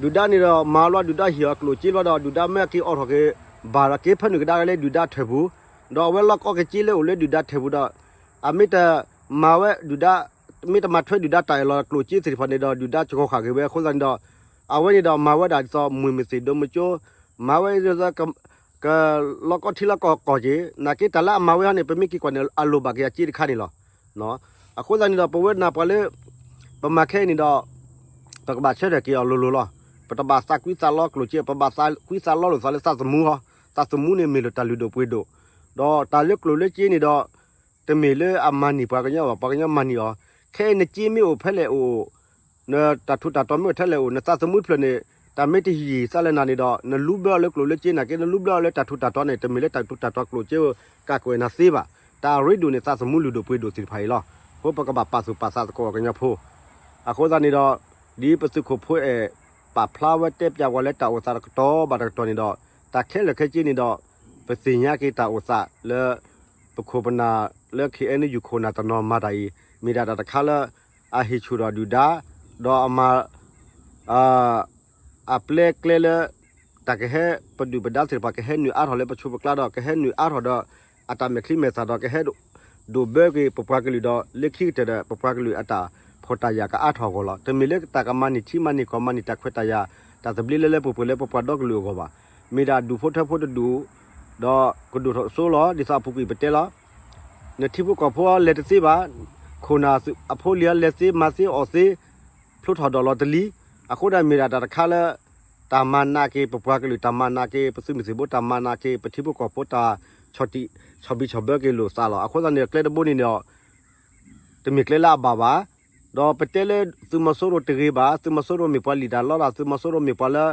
ဒီး ဒုၣ်ဒါန့ၣ်ဒီးမၤလီၤဒုၣ်ဒါဟံၣ်အီၤကျိၣ်စ့ဘျီဒီး ဒုၣ်ဒါမ့ၢ်က့ၤအိးထီၣ်က့ၤ ဘၣ်ဒီးက့ၤဖၢနုာ်ကဒါက့ၤလၢဒုၣ်ဒါထၢၣ်ပူၤ, ဒီးအဝဲလီၢ်ကီၢ်က့ၤစ့လၢအိၣ်လၢဒုၣ်ဒါထၢၣ်ပူၤဒီး အမ့ၢ်တမၤဝဲဒုၣ်ဒါ မ့ၢ်တမၤထွဲဒုၣ်ဒါတၢ်အၢၣ်လီၤကျိၣ်စ့သ့ၣ်တဖၣ်န့ၣ်ဒီး ဒုၣ်ဒါစှီၤဃာ်က့ၤဝဲအဃိသတးန့ၣ်ဒီး အဝဲန့ၣ်ဒီးမၤဝဲဒၣ်ဒ်သိး မုၢ်မသ့ၣ်ဒိမုၢ်ကၠိ, မၤဝဲဒ်သိး ကလီၢ်ကီၢ်ထံလီၢ်ကီၢ်ကီၢ်က့ၤ, နာ်က့တၢ်လၢအမၤဝဲဟီန့ၣ် ပမ့ၢ်က့ၤကွၢ်န့ၣ် အလိၣ်ဘၣ်က့ၤအစ့တခါန့ၣ်လီၤ. အဃိသတးန့ၣ်ဒီး ပဝဲနၢ်ပှၤလၢ ပမၤခဲအံၤန့ၣ်ဒီး ပကဘၣ်ဆၢထၢၣ်က့ၤအီၤလိၤလိၤလီၤ. ပတဘၣ်သးကွံသးလီကျိၣ်စ့, ပဘၣ်သးကွံသးလီလိာ်သးလၢသးသမူဟီ, သးသမူန့ၣ်မ့ၢ်လၢတၢ်လုၢ်ဒိၣ်ပှ့ၤဒိၣ်, ဒီးတၢ်လၢကျိၣ်လၢစ့န့ၣ်ဒီး တမ့ၢ်လၢအမၤန့ၢ်ပှၤကညီဘၣ်, ပှၤကညီမၤန့ၢ်အီၤ, ခဲအံၤနစ့မ့ၢ်အိၣ်ဖဲလဲၣ်အိၣ် နတၢ်ထူးတၢ်တီၤမ့ၢ်အိၣ်ထဲလဲၣ်အိၣ် နသးသမူတဖျၢၣ်န့ၣ် တၢ်မ့ၢ်တယံာ်သးလၢနၤန့ၣ်ဒီး နလူဘျၢအီၤလၢကျိၣ်လၢစ့နာ်က့ နလူဘျၢအီၤလၢတၢ်ထူးတၢ်တီၤန့ၣ် တမ့ၢ်လၢတၢ်ထူးတၢ်တီၤကျိၣ်စ့ ကးကွဲးနၤသ့ဘၣ်. တၢ်အရ့ဒိၣ်န့ၣ် သးသမူလုၢ်ဒိၣ်ပှ့ၤဒိၣ်သ့ၣ်တဖၣ်အံၤလီၤ. အဃိပကဘၣ်ပာ်သူၣ်ပာ်သးသကိးပှၤကညီဖိ အဃိသတးန့ၣ်ဒီး ဒ်ပသုးခိၣ်ဖိအဲၣ် ပာ်ဖျါဝဲတဲပၠးဝဲလၢတၢ်အိၣ်သးတကတီၢ်ဘၣ်တကတီၢ်န့ၣ်ဒီး တၢ်ခဲလၢာ်ခဲဆ့န့ၣ်ဒီး ပသ့ၣ်ညါက့ၤတၢ်အိၣ်သးလၢ ပခိၣ်ပနၢ်လၢ ခ့ၣ်အဲၣ်ယူၣ် ခိၣ်နၢ်တနီၤမၤတၢ်အံၤ မ့ၢ်ဒၣ်တၢ်တခါလၢ အဟ့ၣ်ဆူၣ်ဒီးဒုၣ်ဒါ ဒီးအမၤ အပျဲကျဲလၢ တၢ်ကဟဲပဒုၣ်ပဒါသ့ၣ်တဖၣ် ကဟဲနုာ်အါထီၣ်လၢပဆိပကျါဒီး ကဟဲနုာ်အါထီၣ်ဒီး အတၢ်မဲာ်ချံမဲာ်သၣ်ဒီး ကဟဲဒိးဘၢက့ၤပပှၤကလုာ်ဒီး လၢခံကတၢၢ်ဒီး ပပှၤကလုာ်အတၢ်ဖှီၣ်တၢ်ယာ်ကအါထီၣ်အဂီၢ်လီၤ. တမ့ၢ်လၢတၢ်ကမၤန့ၢ်ထံမၤန့ၢ်ကီၢ် မၤန့ၢ်တၢ်ခွဲးတၢ်ယာ် တၢ်သဘျ့လၢလၢပှဲၤပှဲၤလၢပပှၤဒီကလုာ်အဂီၢ်ဘၣ်. မ့ၢ်ဒၣ်ဒူၣ်ဖိထၢဖိတဒူၣ် ဒီးကဒိၣ်ထီၣ်စိလီၤ. ဒ်သိးအပူၤကွံာ်ပတဲလီၤ နထံဖိကီၢ်ဖိလဲၤတသ့ဘၣ်, ခိၣ်နၢ်အဖိလံၤလဲၤသ့မၤသ့အီၣ်သ့, ဖျိထီၣ်ဒီးလီၤတလံ. အဃိဒၣ်မ့ၢ်ဒၣ်တၢ်တခါလၢ တၢ်မၤနးက့ၤပပှၤကလုာ်, တၢ်မၤနးက့ၤပသုးမုၢ်သံၣ်ဘိ, တၢ်မၤနးက့ၤပထံဖိကီၢ်ဖိ, တၢ်ဆီၣ်တံၢ်ဆီၣ်ဘံၣ်ဆီၣ်ဘၢက့ၤလိာ်သးလီၤ. အဃိသတးန့ၣ် ကျဲတဘိန့ၣ်ဒီး တမ့ၢ်ကျဲလၢအဘၣ်ဘၣ်. ဒီးပတဲလၢသုးမီၤစိရိၤတဂ့ၤဘၣ်, သုးမီၤစိရိၤမ့ၢ်ပှၤလံၣ်တၢ်လီတၢ်, သုးမီၤစိရိၤမ့ၢ်ပှၤလၢ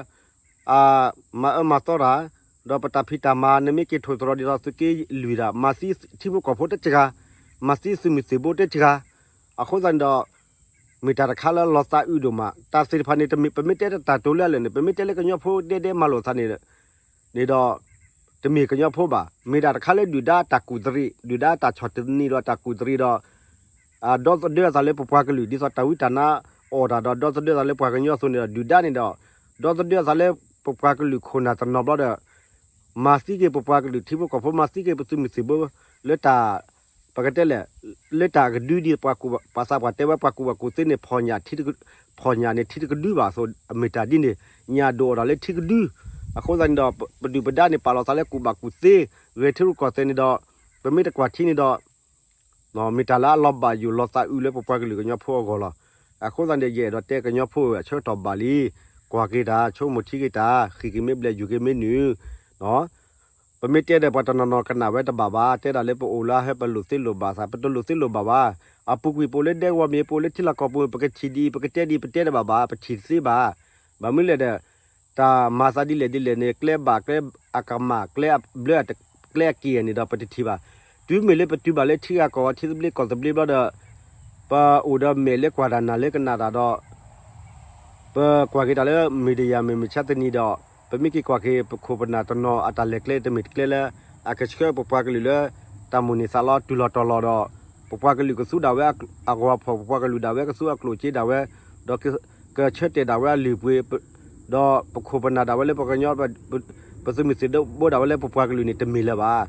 အမၤအၢမၤသီတၢ်, ဒီးပတၢ်ဖံးတၢ်မၤ နမ့ၢ်က့ၤထိၣ်သတြီၤဒ်သိးသုးက့လွံၢ်ဒၣ်, မၤသံထံဖိကီၢ်ဖိတစှၤ, မၤသံသုးမုၢ်သံၣ်ဘိတစှၤ. အဃိသတးန့ၣ်ဒီး မ့ၢ်တၢ်တခါလၢလီၤသးအုးဒိၣ်မး. တၢ်သ့ၣ်တဖၣ်န့ၣ် တမ့ၢ် ပမ့ၢ်တဲတၢ်တိၤလၢအလၢာ်န့ၣ် ပမ့ၢ်တဲလၢကညီဖိဒဲဒဲမၤလိာ်သးန့ၣ် န့ၣ်ဒီး တမ့ၢ်ကညီဖိဘၣ်. မ့ၢ်ဒၣ်တခါလၢဒုၣ်ဒါတၢ်ကူၣ်သရံး, ဒုၣ်ဒါတၢ်ဆီၣ်တနံၤဒီးတၢ်ကူၣ်သရံးဒီး ဒီသဒၢအသးလၢပပှၤကလုာ် ဒ်သိးတၢ်ဝံတၢ်နါအီၣ်တၢ်ဒီး ဒီသဒၢအသးလၢပှၤကညီအသိးန့ၣ်ဒီး ဒုၣ်ဒါန့ၣ်ဒီး ဒီသဒၢအသးလၢပပှၤကလုာ်ခိၣ်နၢ်တနီၤဘျီဒီး မၤသံက့ၤပပှၤကလုာ်ထံဖိကီၢ်ဖိ, မၤသံက့ၤပသုးမုၢ်သံၣ်ဘိ လၢတၢ် ပကတဲလဲၣ် လၢတၢ်ကဒုဒ်ပှၤကူၣ်ပှၤသးပှၢ်တဲဝဲ ပှၤကူၣ်ဘၣ်ကူၣ်သ့န့ၣ် ဖီၣ်ညၣ်န့ၣ် ထံတကဒုဘၣ်အသိး အမ့ၢ်တၢ်ဒ်န့ၣ် ညၣ်ဒိၣ်အီၣ်တၢ်လၢထံကဒု. အဃိသတးန့ၣ်ဒီး ပဒုၣ်ပဒါန့ၣ် ပာ်လီၤသးလၢကူၣ်ဘၣ်ကူၣ်သ့ ဂဲၤထံရူၢ်ကီၢ်သဲးန့ၣ်ဒီး ပမ့ၢ်တကွၢ်ထံန့ၣ်ဒီး မ့ၢ်တၢ်လၢအလီၤဘၣ်ယိၣ်လီၤသးအုးလၢပပှၤကလုာ်ကညီဖိအဂီၢ်လီၤ. အဃိသတးန့ၣ် ယအဲၣ်ဒိးတဲကညီဖိအဆၢကတီၢ်ဘၣ်လံ, ကွၢ်က့ၤတၢ်, ဆိကမိၣ်ထံက့ၤတၢ်, ဃ့ၢ်က့ၤမ့ၢ်ဘျဲၣ် ယူၤက့ၤမ့ၢ်နုာ် ပမ့ၢ်တဲဒီးပှၤတနီၤနီၤကနၣ်ဝဲတဘၣ်ဘၣ်, တဲဒၣ်လၢပအိၣ်လၢအဟဲပလိၣ်သ့လိၣ်ဘၣ်သး, ပတလိၣ်သ့လိၣ်ဘၣ်ဘၣ်. အပူၤကွံာ်ပအိၣ်လၢဒဲကဝီၤမ့ၢ် ပအိၣ်လၢထံလီၢ်ကီၢ်ပူၤ ပကထံၣ်ဒ်အံၤ ပကတဲဒ်အံၤ ပတဲတဘၣ်ဘၣ်, ပထံၣ်တသ့ဘၣ်. ဘၣ်မနုၤလဲၣ်ဒီး တၢ်မၤသးဒ်လဲၣ်ဒ်လဲၣ်န့ၣ် ကျဲဘၣ်ကျဲအကမၣ် ကျဲအဘျၢ ကျဲအက့ၢ်န့ၣ်ဒီး ပတထံၣ်ဘၣ်. တုၤမ့ၢ်လၢပတုၤဘၣ်လၢထံဂၤကီၢ်ဂၤ ထံသဘျ့ကီၢ်သဘျ့ဘျီဒီး ပအိၣ်ဒီးမဲာ်လၢကွၢ်တၢ်နၢ်လၢကနၣ်တၢ်ဒီး ပကွၢ်က့ၤတၢ်လၢ media မ့ၢ်မုၢ်ဆါတနံၤဒီး ပမ့ၢ်က့ၤကွၢ်က့ၤ ပခိၣ်ပနၢ်တနီၤအတၢ်လဲၤကျဲ တမ့ၢ်တကျဲလၢ အကဆှၢပပှၤကလုာ်လၢ တၢ်မိၣ်န့ၢ်သးလီတုၤလီၤတီၤလီၤဒီး ပပှၤကလုာ်ကသူဒၣ်ဝဲအဂီၤဖီၣ် ပပှၤကလုာ်ဒၣ်ဝဲကသူအကျိၣ်စ့ဒၣ်ဝဲ ဒီးကဆၢတဲာ်ဒၣ်ဝဲအလုၢ်အပှ့ၤ ဒီးပခိၣ်ပနၢ်ဒၣ်ဝဲလၢပကညီ ပသုးမုၢ်သံၣ်ဘိဒၣ်ဝဲလၢပပှၤကလုာ်န့ၣ် တမ့ၢ်လၢၤဘၣ်.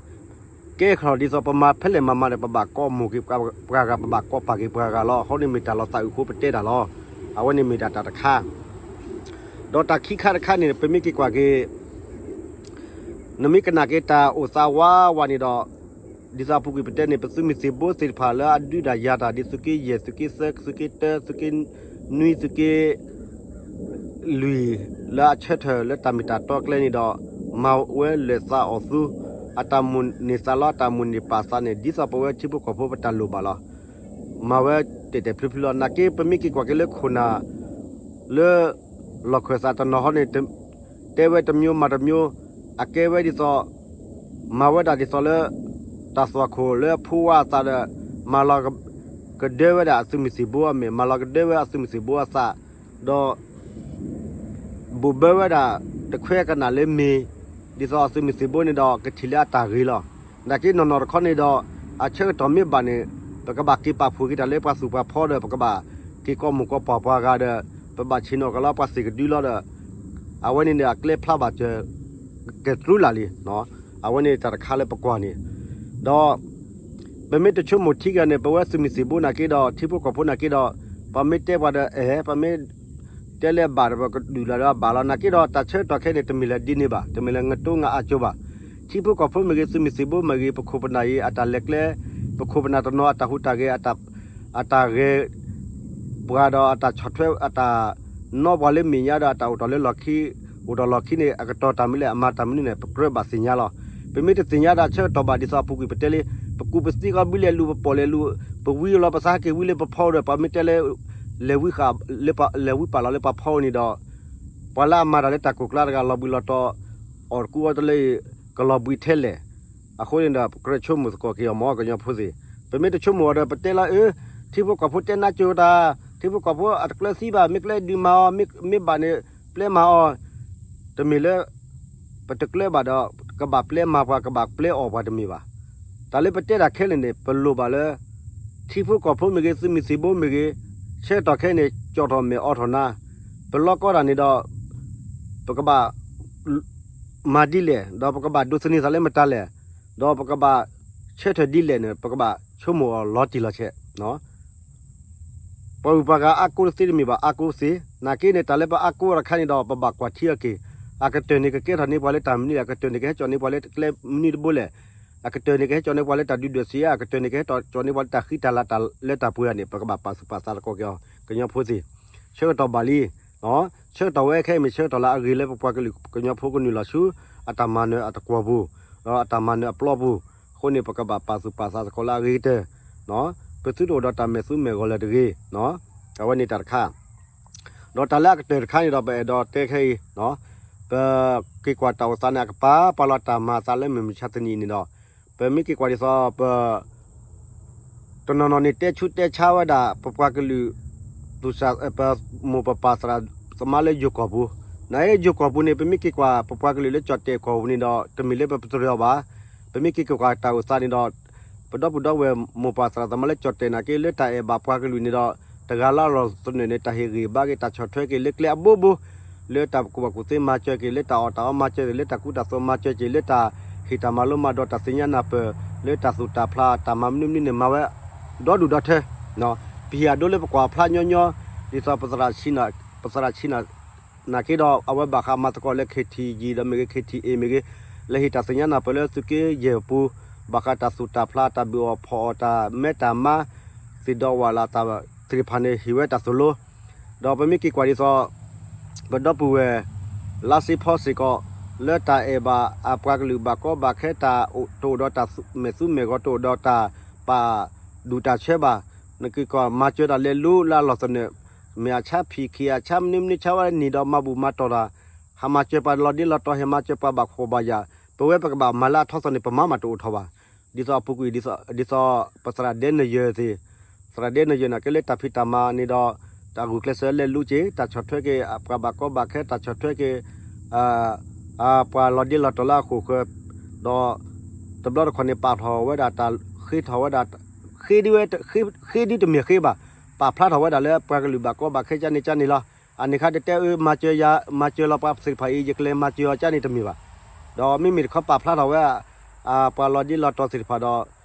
ကဲခီဒ်သိးပမၤဖဲလဲၣ်မၤမၤဒီး ပဘၣ်ကိးမိၢ်က့ၤပှၤဂၤ ပဘၣ်ကိးပၢ်က့ၤပှၤဂၤလီၤ. အဃိန့ၣ်မ့ၢ်တၢ်လီၤသးအုးအဃိ ပတဲတၢ်လီၤ. အဝဲန့ၣ်မ့ၢ်ဒၣ်တၢ်တခါ ဒီးတၢ်ခံခါတခါန့ၣ် ပမ့ၢ်က့ၤကွၢ်က့ၤ နမ့ၢ်ကနၣ်က့ၤတၢ်အိၣ်သးဝးဝးန့ၣ်ဒီး ဒ်သိးအပူၤကွံာ်ပတဲန့ၣ် ပသုးမုၢ်သံၣ်ဘိသ့ၣ်တဖၣ်လၢအဒုးတၢ်ယၤတၢ် ဒ်သုးက့ယဲၢ် သုးက့သၢ သုးက့တၢ သုးက့နွံ သုးက့ လွံၢ် လၢအဆၢထၢၣ်လၢတၢ်မ့ၢ်တၢ်တီကျဲန့ၣ်ဒီး မၤဝဲလၢာ်သးအီၣ်သူ အတၢ်မိၣ်န့ၢ်သးလီ အတၢ်မိၣ်န့ၢ်ပာ်သးန့ၣ် ဒ်သိးပဝဲထံဖိကီၢ်ဖိပတၢ်လိၣ်ဘၣ်လီၤ. မၤဝဲတဲာ်တဲာ်ဖျုဖျုလီၤ. နာ်က့ပမ့ၢ်က့ၤကွၢ်က့ၤလၢခိၣ်နၢ် လၢ လီၢ်ခၢၣ်သးတနီၤဟီန့ၣ် တဲဝဲတမျိုးမၤတမျိုး အကဲဝဲဒ်သိး မၤဝဲဒၣ်ဒ်သိးလၢ တၢ်သွၣ်ခိၣ်လၢအဖိဝါအသးဒီး မၤလီၤကဒၢဝဲဒၣ်အသုးမုၢ်သံၣ်ဘိအမဲာ် မၤလီၤကဒၢဝဲအသုးမုၢ်သံၣ်ဘိအသး ဒီး ဘိးဘၢဝဲဒၣ် တခွဲကနၣ်လၢမ့ၢ် ဒ်သိးအသုးမုၢ်သံၣ်ဘိန့ၣ်ဒီး ကထံၣ်လၢအတၢ်ဂ့ၤလီၤ. နာ်က့နီၢ်နီၢ်တခီန့ၣ်ဒီး အဆၢကတီၢ်မ့ၢ်ဘၣ်န့ၣ် ပကဘၣ်က့ၤပာ်ဖှိၣ်က့ၤတၢ်လၢပှၤသူၣ်ပှၤဖီဒီး ပကဘၣ်က့ၤကိးမိၢ်ကိးပၢ်ပှၤဂၤဒီး ပဘၣ်ဆ့ၣ်နီၤကလီပှၤသ့ၣ်ကဒုလီၤဒီး အဝဲန့ၣ်န့ၣ် အကျဲဖျါဘၣ်စၢၤ ကတြူလၢ်လံ. အဝဲန့ၣ်တၢ်တခါလၢပကွၢ်န့ၣ် ဒီး ပမ့ၢ်တဆိကမိၣ်ထံက့ၤန့ၣ် ပဝဲသုးမုၢ်သံၣ်ဘိနာ်က့ဒီး ထံဖိကီၢ်ဖိနာ်က့ဒီး ပမ့ၢ်တဲပှၤဒီး အဲၣ် ပမ့ၢ်တဲလၢဘၣ်ဒီး ပကဒုၣ်လီၤဒီးဘၣ်လီၤ. နာ်က့ဒီး တၢ်ဆၢကတီၢ်ခဲအံၤန့ၣ် တမ့ၢ်လၢဒ်န့ၣ်ဘၣ်, တမ့ၢ်လၢငတိငါအါကၠိဘၣ်. ထံဖိကီၢ်ဖိမ့ၢ်ဂ့ၤ, သုးမုၢ်သံၣ်ဘိမ့ၢ်ဂ့ၤ, ပခိၣ်ပနၢ်အံၤ အတၢ်လဲၤကျဲ, ပခိၣ်ပနၢ်တနီၤအတၢ်ဟူးတၢ်ဂဲၤ, အတၢ်ဂဲၤ ပှၤဒီးအတၢ်ဆီၣ်ထွဲ အတၢ်နီၣ်ပှၤလၢမဲာ်ညါဒီး အတၢ်အိၣ်တ့ၢ်လၢလီၢ်ခံ, အိၣ်ဒီးလီၢ်ခံန့ၣ် အကတီၢ်တၢ်မနုၤလဲၣ်, အမၤတၢ်မနုၤန့ၣ် ပကြၢးဘၣ်သ့ၣ်ညါလီၤ. ပမ့ၢ်တသ့ၣ်ညါဒီး အဆၢကတီၢ်ဘၣ်ဒ်သိးအပူၤကွံာ်ပတဲလံ, ပကူးပသံကီးဘုလဲၤလူၤ ပပိာ်လဲၤလူၤ, ပဝံလီၤ ပသးဟဲက့ၤဝံလၢပဖီဒီး ပမ့ၢ်တဲလၢ လဲၤဝံပာ်လီၤလၢပှၤဖီန့ၣ်ဒီး ပှၤလၢအမၤတၢ်လၢတၢ်ကိၢ်ကျါတဂၤ လီၤဘှံးလီၤတီၤ အီၣ်တကူအီတလၢအံၤ ကလီၤဘှံးထဲလဲၣ်. အဃိန့ၣ်ဒီး ပကြၢးဆိကမိၣ်သကိးက့ၤအီၤ မ်ကညီဖိသ့ၣ်, ပမ့ၢ်တဆိကမိၣ်အီၤဒီး ပတဲလၢအၢ ထံဖိကီၢ်ဖိတဲနါကၠိတၢ်, ထံဖိကီၢ်ဖိအတကျၢၤသံဘၣ်, မ့ၢ်ကျၢၤဒုးမၤအီၤ, မ့ၢ်ဘၣ်န့ၣ် ပျဲမၤအီၤ, တမ့ၢ်လၢ ပတကျၢၤဘၣ်ဒီး ကဘၣ်ပျဲမၤပှၤ ကဘၣ်ပျဲအီၣ်ပှၤတမ့ၢ်ဘၣ်. တၢ်လၢပတဲတၢ်ခဲလၢာ်န့ၣ် ပလိၣ်ဘၣ်လၢ ထံဖိကီၢ်ဖိမ့ၢ်ဂ့ၤ သုးမုၢ်သံၣ်ဘိမ့ၢ်ဂ့ၤ, ဆၢကတီၢ်ခဲအံၤန့ၣ် ကၠီၣ်ထီၣ်မဲာ်အိးထီၣ်နါ, ပလီၢ်ကီတၢ်န့ၣ်ဒီး ပကဘၣ် မၤဒ်လဲၣ်, ဒီးပကဘၣ်ဒိးသန့ၤသးလၢမတၤလဲၣ်, ဒီးပကဘၣ်ဆၢထၢၣ်ဒ်လဲၣ်န့ၣ် ပကဘၣ်ဆိကမိၣ်အီၤလီၤတံၢ်လီၤဆဲး ပှၤဂုၤပှၤဂၤအါကိးတသ့တမ့ၢ်ဘၣ် အါကိးသ့, နာ်က့န့ၣ် တၢ်လၢပအါကိးတခါန့ၣ်ဒီး ပဘၣ်ကွၢ်ထံအီၤက့ၤ, အကတၢၢ်န့ၣ်ကကဲထီၣ်န့ၢ်ပှၤလၢတၢ်မနုၤလဲၣ်, အကတၢၢ်န့ၣ်ကဟဲကၠီၣ်န့ၢ်ပှၤလၢကျဲမနုၤတဘိလဲၣ်, အကတၢၢ်န့ၣ်ကဟဲကၠီၣ်န့ၢ်ပှၤလၢတၢ်ဒုၣ်ဒွဲၣ်စံး, အကတၢၢ်န့ၣ်ကဟဲကၠီၣ်န့ၢ်ပှၤလၢတၢ်ဃံတၢ်လၤတၢ်လၢတၢ်ပှဲၤန့ၣ် ပကဘၣ်ပာ်သူၣ်ပာ်သးသကိးက့ၤအီၤ ကညီဖိသ့ၣ်, ဆၢကတီၢ်ဘၣ်လံ ဆၢကတီၢ်ဝဲခဲအံၤမ့ၢ်ဆၢကတီၢ်လၢအဂ့ၤလၢ ပပှၤကလုာ်ကညီဖိကနုာ်လီၤဆူ အတၢ်မၤနၢၤအတကွီၢ်ပူၤ, ဒီးအတၢ်မၤနၢၤအပျီပူၤ, အဃိန့ၣ် ပကဘၣ်ပာ်သူၣ်ပာ်သးသကိးလၢအဂ့ၤကတၢၢ်, ပသုတအိၣ်ဒီးတၢ်မဲာ်သူမဲာ်ဂီၤလၢၤတဂ့ၤ, အဝဲန့ၣ်တၢ်တခါ ဒီးတၢ်လၢအကတၢၢ်တခါန့ၣ်ဒီး ပအဲၣ်ဒိးတဲခဲအံၤ, ပက့ၤကွၢ်တၢ်အိၣ်သးန့ၣ် အကပၤပာ်လီၤတၢ်မၤအသးလၢမုၢ်မဆါတနံၤအံၤန့ၣ်ဒီး, ပမ့ၢ်က့ၤကွၢ်ဒ်သိး ပ တနီၤနီၤန့ၣ် တဲဆူးတဲဆါဝဲဒၣ် ပပှၤကလုာ် ပမိၢ်ပပၢ်သရၣ်သမါလၢယိၤကီၢ်ပူၤ, နယိၤကီၢ်ပူၤန့ၣ် ပမ့ၢ်က့ၤကွၢ် ပပှၤကလုာ်လၢကၠီၣ်တဲာ်ကီၢ်ပူၤန့ၣ်ဒီး တမ့ၢ်လၢပပတြၢၤအီၤဘၣ်, ပမ့ၢ်က့ၤကွၢ်တၢ်အိၣ်သးန့ၣ်ဒီး ပဒီပုၢ်ဒီဝဲၢ်မိၢ်ပၢ်သရၣ်သမါလၢကၠီၣ်တဲာ်နာ်က့ လၢတၢ်အဲၣ်ဘၣ်ပှၤကလုာ်န့ၣ်ဒီး တဂၤလၢအလီၢ်သနၢၣ်န့ၣ် တၢ်ဟ့ၣ်ဂံၢ်ဘါက့ၤ တၢ်ဆီၣ်ထွဲက့ၤလၢကျဲအဘိဘိ လၢတၢ်ကူၣ်ဘၣ်ကူၣ်သ့မၤစၢၤက့ၤ လၢတၢ်အီၣ်တၢ်အီမၤစၢၤက့ၤ လၢတၢ်ကူတၢ်သိးမၤစၢၤက့ၤ လၢတၢ်ဟ့ၣ်တၢ်မၤလိမၤဒိး တၢ်သ့ၣ်ညါနၢ်ပၢၢ် လၢတၢ်သူၣ်တၢ်ဖျး တၢ်မၤမနုၤမနုၤန့ၣ် မၤဝဲ ဒီဒူၣ်ဒီထၢ ပဟံၣ်အဒိလၢပကွၢ်ဖျါညီညီ ဒ်သိး ပသရၣ်ဆံးနၢ် နာ်က့ဒီး အဝဲဘၣ်ဃးမၤသကိးလၢ KTG ဒီးမ့ၢ်ဂ့ၤ KTA မ့ၢ်ဂ့ၤ လၢဟ့ၣ်တၢ်သ့ၣ်ညါနၢ်ပၢၢ်လၢသုးက့ယဲၢ်ပူၤ ဘၣ်ဃးတၢ်သူၣ်တၢ်ဖျး တၢ်ဘုၣ်အီၣ်ဖီၣ်အီၣ် တၢ်မဲတၢ်မါ သ့ၣ်ဒီးဝၣ်လၢ်တၢ်သ့ၣ်တဖၣ်န့ၣ် ဟ့ၣ်ဝဲတၢ်သိၣ်လိ ဒီးပမ့ၢ်က့ၤကွၢ်ဒ်သိး ပဒီပုၢ်ဝဲၢ် လါစ့ဖီစ့ၢ်ကီး လၢတၢ်အဲၣ်ဘၣ်အပှၤကလုာ်ဘၣ်ကီဘၣ်ခဲ တၢ်တအိၣ်ဒီးတၢ်မဲာ်သူမဲာ်ဂီၤ တအိၣ်ဒီးတၢ်ပာ်ဒူၣ်တၢ်ဆၢဘၣ်, နက့ၤကွၢ်မၤစၢၤတၢ်လဲၤလိလၢအလီၢ်သနၢၣ် မ့ၢ်အဆါဖံးခံ အဆါမနုၤမနုၤဆါဝဲနံၤဒီး မၤဘူၣ်မၤတီၢ်တၢ် ဟးမၤစၢၤပှၤလီၤဒ့လီၤတီၤ ဟဲမၤစၢၤပှၤဘၣ်ခိၣ်ဘၣ်ယာ် ပဝဲပကဘၣ်မၤလၢအထီသီန့ၣ် ပမၤမးတအိၣ်ထီၣ်ဘၣ်. ဒ်သိးအပူၤကွံာ် ဒ်သိးပသရၣ်ဒဲနယၢၤသ့ၣ်, သရၣ်ဒဲနယၢၤနာ်က့ လၢတၢ်ဖံးတၢ်မၤန့ၣ်ဒီး တၢ်ဂုာ်ကျဲးစၢးလဲၤလူက့ၤ တၢ်ဆီၣ်ထွဲက့ၤ ပှၤဘၣ်ကီဘၣ်ခဲ တၢ်ဆီၣ်ထွဲက့ၤ ပှၤလီၤဒ့လီၤတီၤလၢအဃိာ်ဃၢၤ, ဒီး တဘျီတခီၣ်န့ၣ် ပာ်ထီၣ်ဝဲဒၣ်တၢ်ဃ့ထီၣ်ဝဲဒၣ် ဃ့ဒ်ဝဲ ဃ့ဒ်တမ့ၢ်ဃ့ဘၣ်, ပာ်ဖျါထီၣ်ဝဲဒၣ်လၢပှၤကလုာ်ဘၣ်ကီဘၣ်ခဲကၢ်န့ၣ်ကၢ်န့ၣ်လီၤ. အန့ၣ်ခါတတဲအၢ မၤစၢၤယၤ မၤစၢၤလီၤပှၤသ့ၣ်တဖၣ်အံၤ ယကလဲၤမၤစၢၤအီၤကၢ်န့ၣ်တမ့ၢ်ဘၣ်. ဒီးမ့မ့ၢ်တခီပာ်ဖျါထီၣ်ဝဲ ပှၤလီၤဒ့လီၤတီၤသ့ၣ်တဖၣ်ဒီး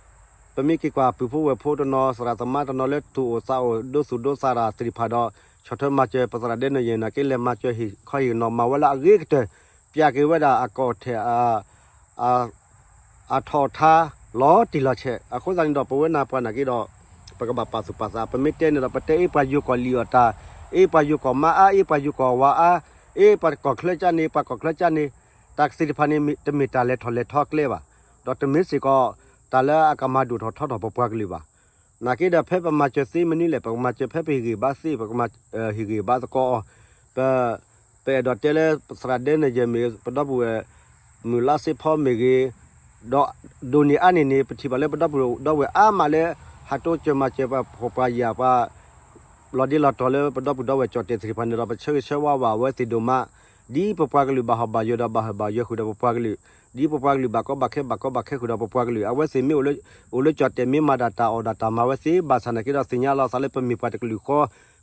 ပမ့ၢ်က့ၤကွၢ်ပုၢ်ဖိဝဲၢ်ဖိတနီၤ သရၣ်သမါတနီၤလၢသူၣ်အိၣ်သးအိၣ် ဒိသူၣ်ဒိသးတၢ်သ့ၣ်တဖၣ်ဒီး ဆီၣ်ထွဲမၤစၢၤ ပသရၣ်ဒဲနယၢၤနာ်က့ လဲၤမၤစၢၤဟ့ၣ်ခီဟ့ၣ်နီၤ မၤဝဲလၢအဂ့ၤကတၢၢ် ပျဲက့ၤဝဲဒၣ်အကီၢ်ထဲး အထီၣ်အထါလီၤတံၢ်လီၤဆဲး အဃိသတးန့ၣ်ဒီး ပဝဲနၤပှၤနာ်က့ဒီး ပကဘၣ်ပာ်သူၣ်ပာ်သး ပမ့ၢ်တဲန့ၣ်ဒီး ပတဲအ့ၣ်ပှၤယိၤကီၢ်လံၣ်အီၣ်တၢ်, အ့ၣ်ပှၤယိၤကီၢ်မါအါ, အ့ၣ်ပှၤယိၤကီၢ်ဝၤအါ, အ့ၣ်ပှၤကီၢ်ချၢကၢ်န့ၣ် ပှၤကီၢ်ချၢကၢ်န့ၣ် တၢ်ကသ့ၣ်တဖၣ်န့ၣ် တမ့ၢ်တၢ်လဲၤထီၣ်လဲၤထီကျဲဘၣ်, ဒီးတမ့ၢ်စ့ၢ်ကီး တၢ်လၢအကမၤဒိၣ်ထီၣ်ထီထီၣ်ပပှၤကလုာ်ဘၣ်. နာ်က့ဒီး ဖဲပမၤစၢၤသ့မနုၤလဲၣ် ပကမၤစၢၤဖဲပဟ့ၣ်ဂံၢ်ဘါသ့ ပကမၤဟ့ၣ်ဂံၢ်ဘါသကိးအီၤ, ပ ပအဲၣ်ဒိးတဲလၢ ပသရၣ်ဒဲနယၢၤမ့ၢ်ဂ့ၤ ပဒီပုၢ်ဝဲၢ် မုၢ်လါစ့ဖီမ့ၢ်ဂ့ၤ, ဒီးဒိၣ်န့ၢ်အါန့ၢ်န့ၣ် ပထံၣ်ဘၣ်လၢပဒီပုၢ်ဒီဝဲၢ်အါမးလၢ ဟးတိစၢၤမၤစၢၤပှၤဖှီၣ်ပှၤယာ်ပှၤ လီၤဒ့လီၤတီၤလၢပဒီပုၢ်ဒီဝဲၢ်ကၠီၣ်တဲာ်သ့ၣ်တဖၣ်န့ၣ်ဒီး ပဆၢဂ့ၤဆၢဝါဘၣ်အဝဲသ့ၣ်ဒိၣ်မး, ဒ်ပပှၤကလုာ်ဘၣ်ဟီၣ်ဘၣ်ယၢၤဒီးဘၣ်ဟီၣ်ဘၣ်ယၢၤဃုာ်ဒီးပပှၤကလုာ်, ဒ်ပပှၤကလုာ်ဘၣ်ကီဘၣ်ခဲဘၣ်ကီဘၣ်ခဲဃုာ်ဒီးပပှၤကလုာ်, အဝဲသ့ၣ်မ့ၢ်အိၣ်လၢကၠီၣ်တဲာ်မ့ၢ်မၤဒၣ်တၢ်အီၣ်ဒၣ်တၢ်မၤဝဲသ့ ဘၣ်ဆၣ်နာ်က့ဒီး သ့ၣ်ညါလီၤသးလၢပမ့ၢ်ပှၤတကလုာ်ဃီ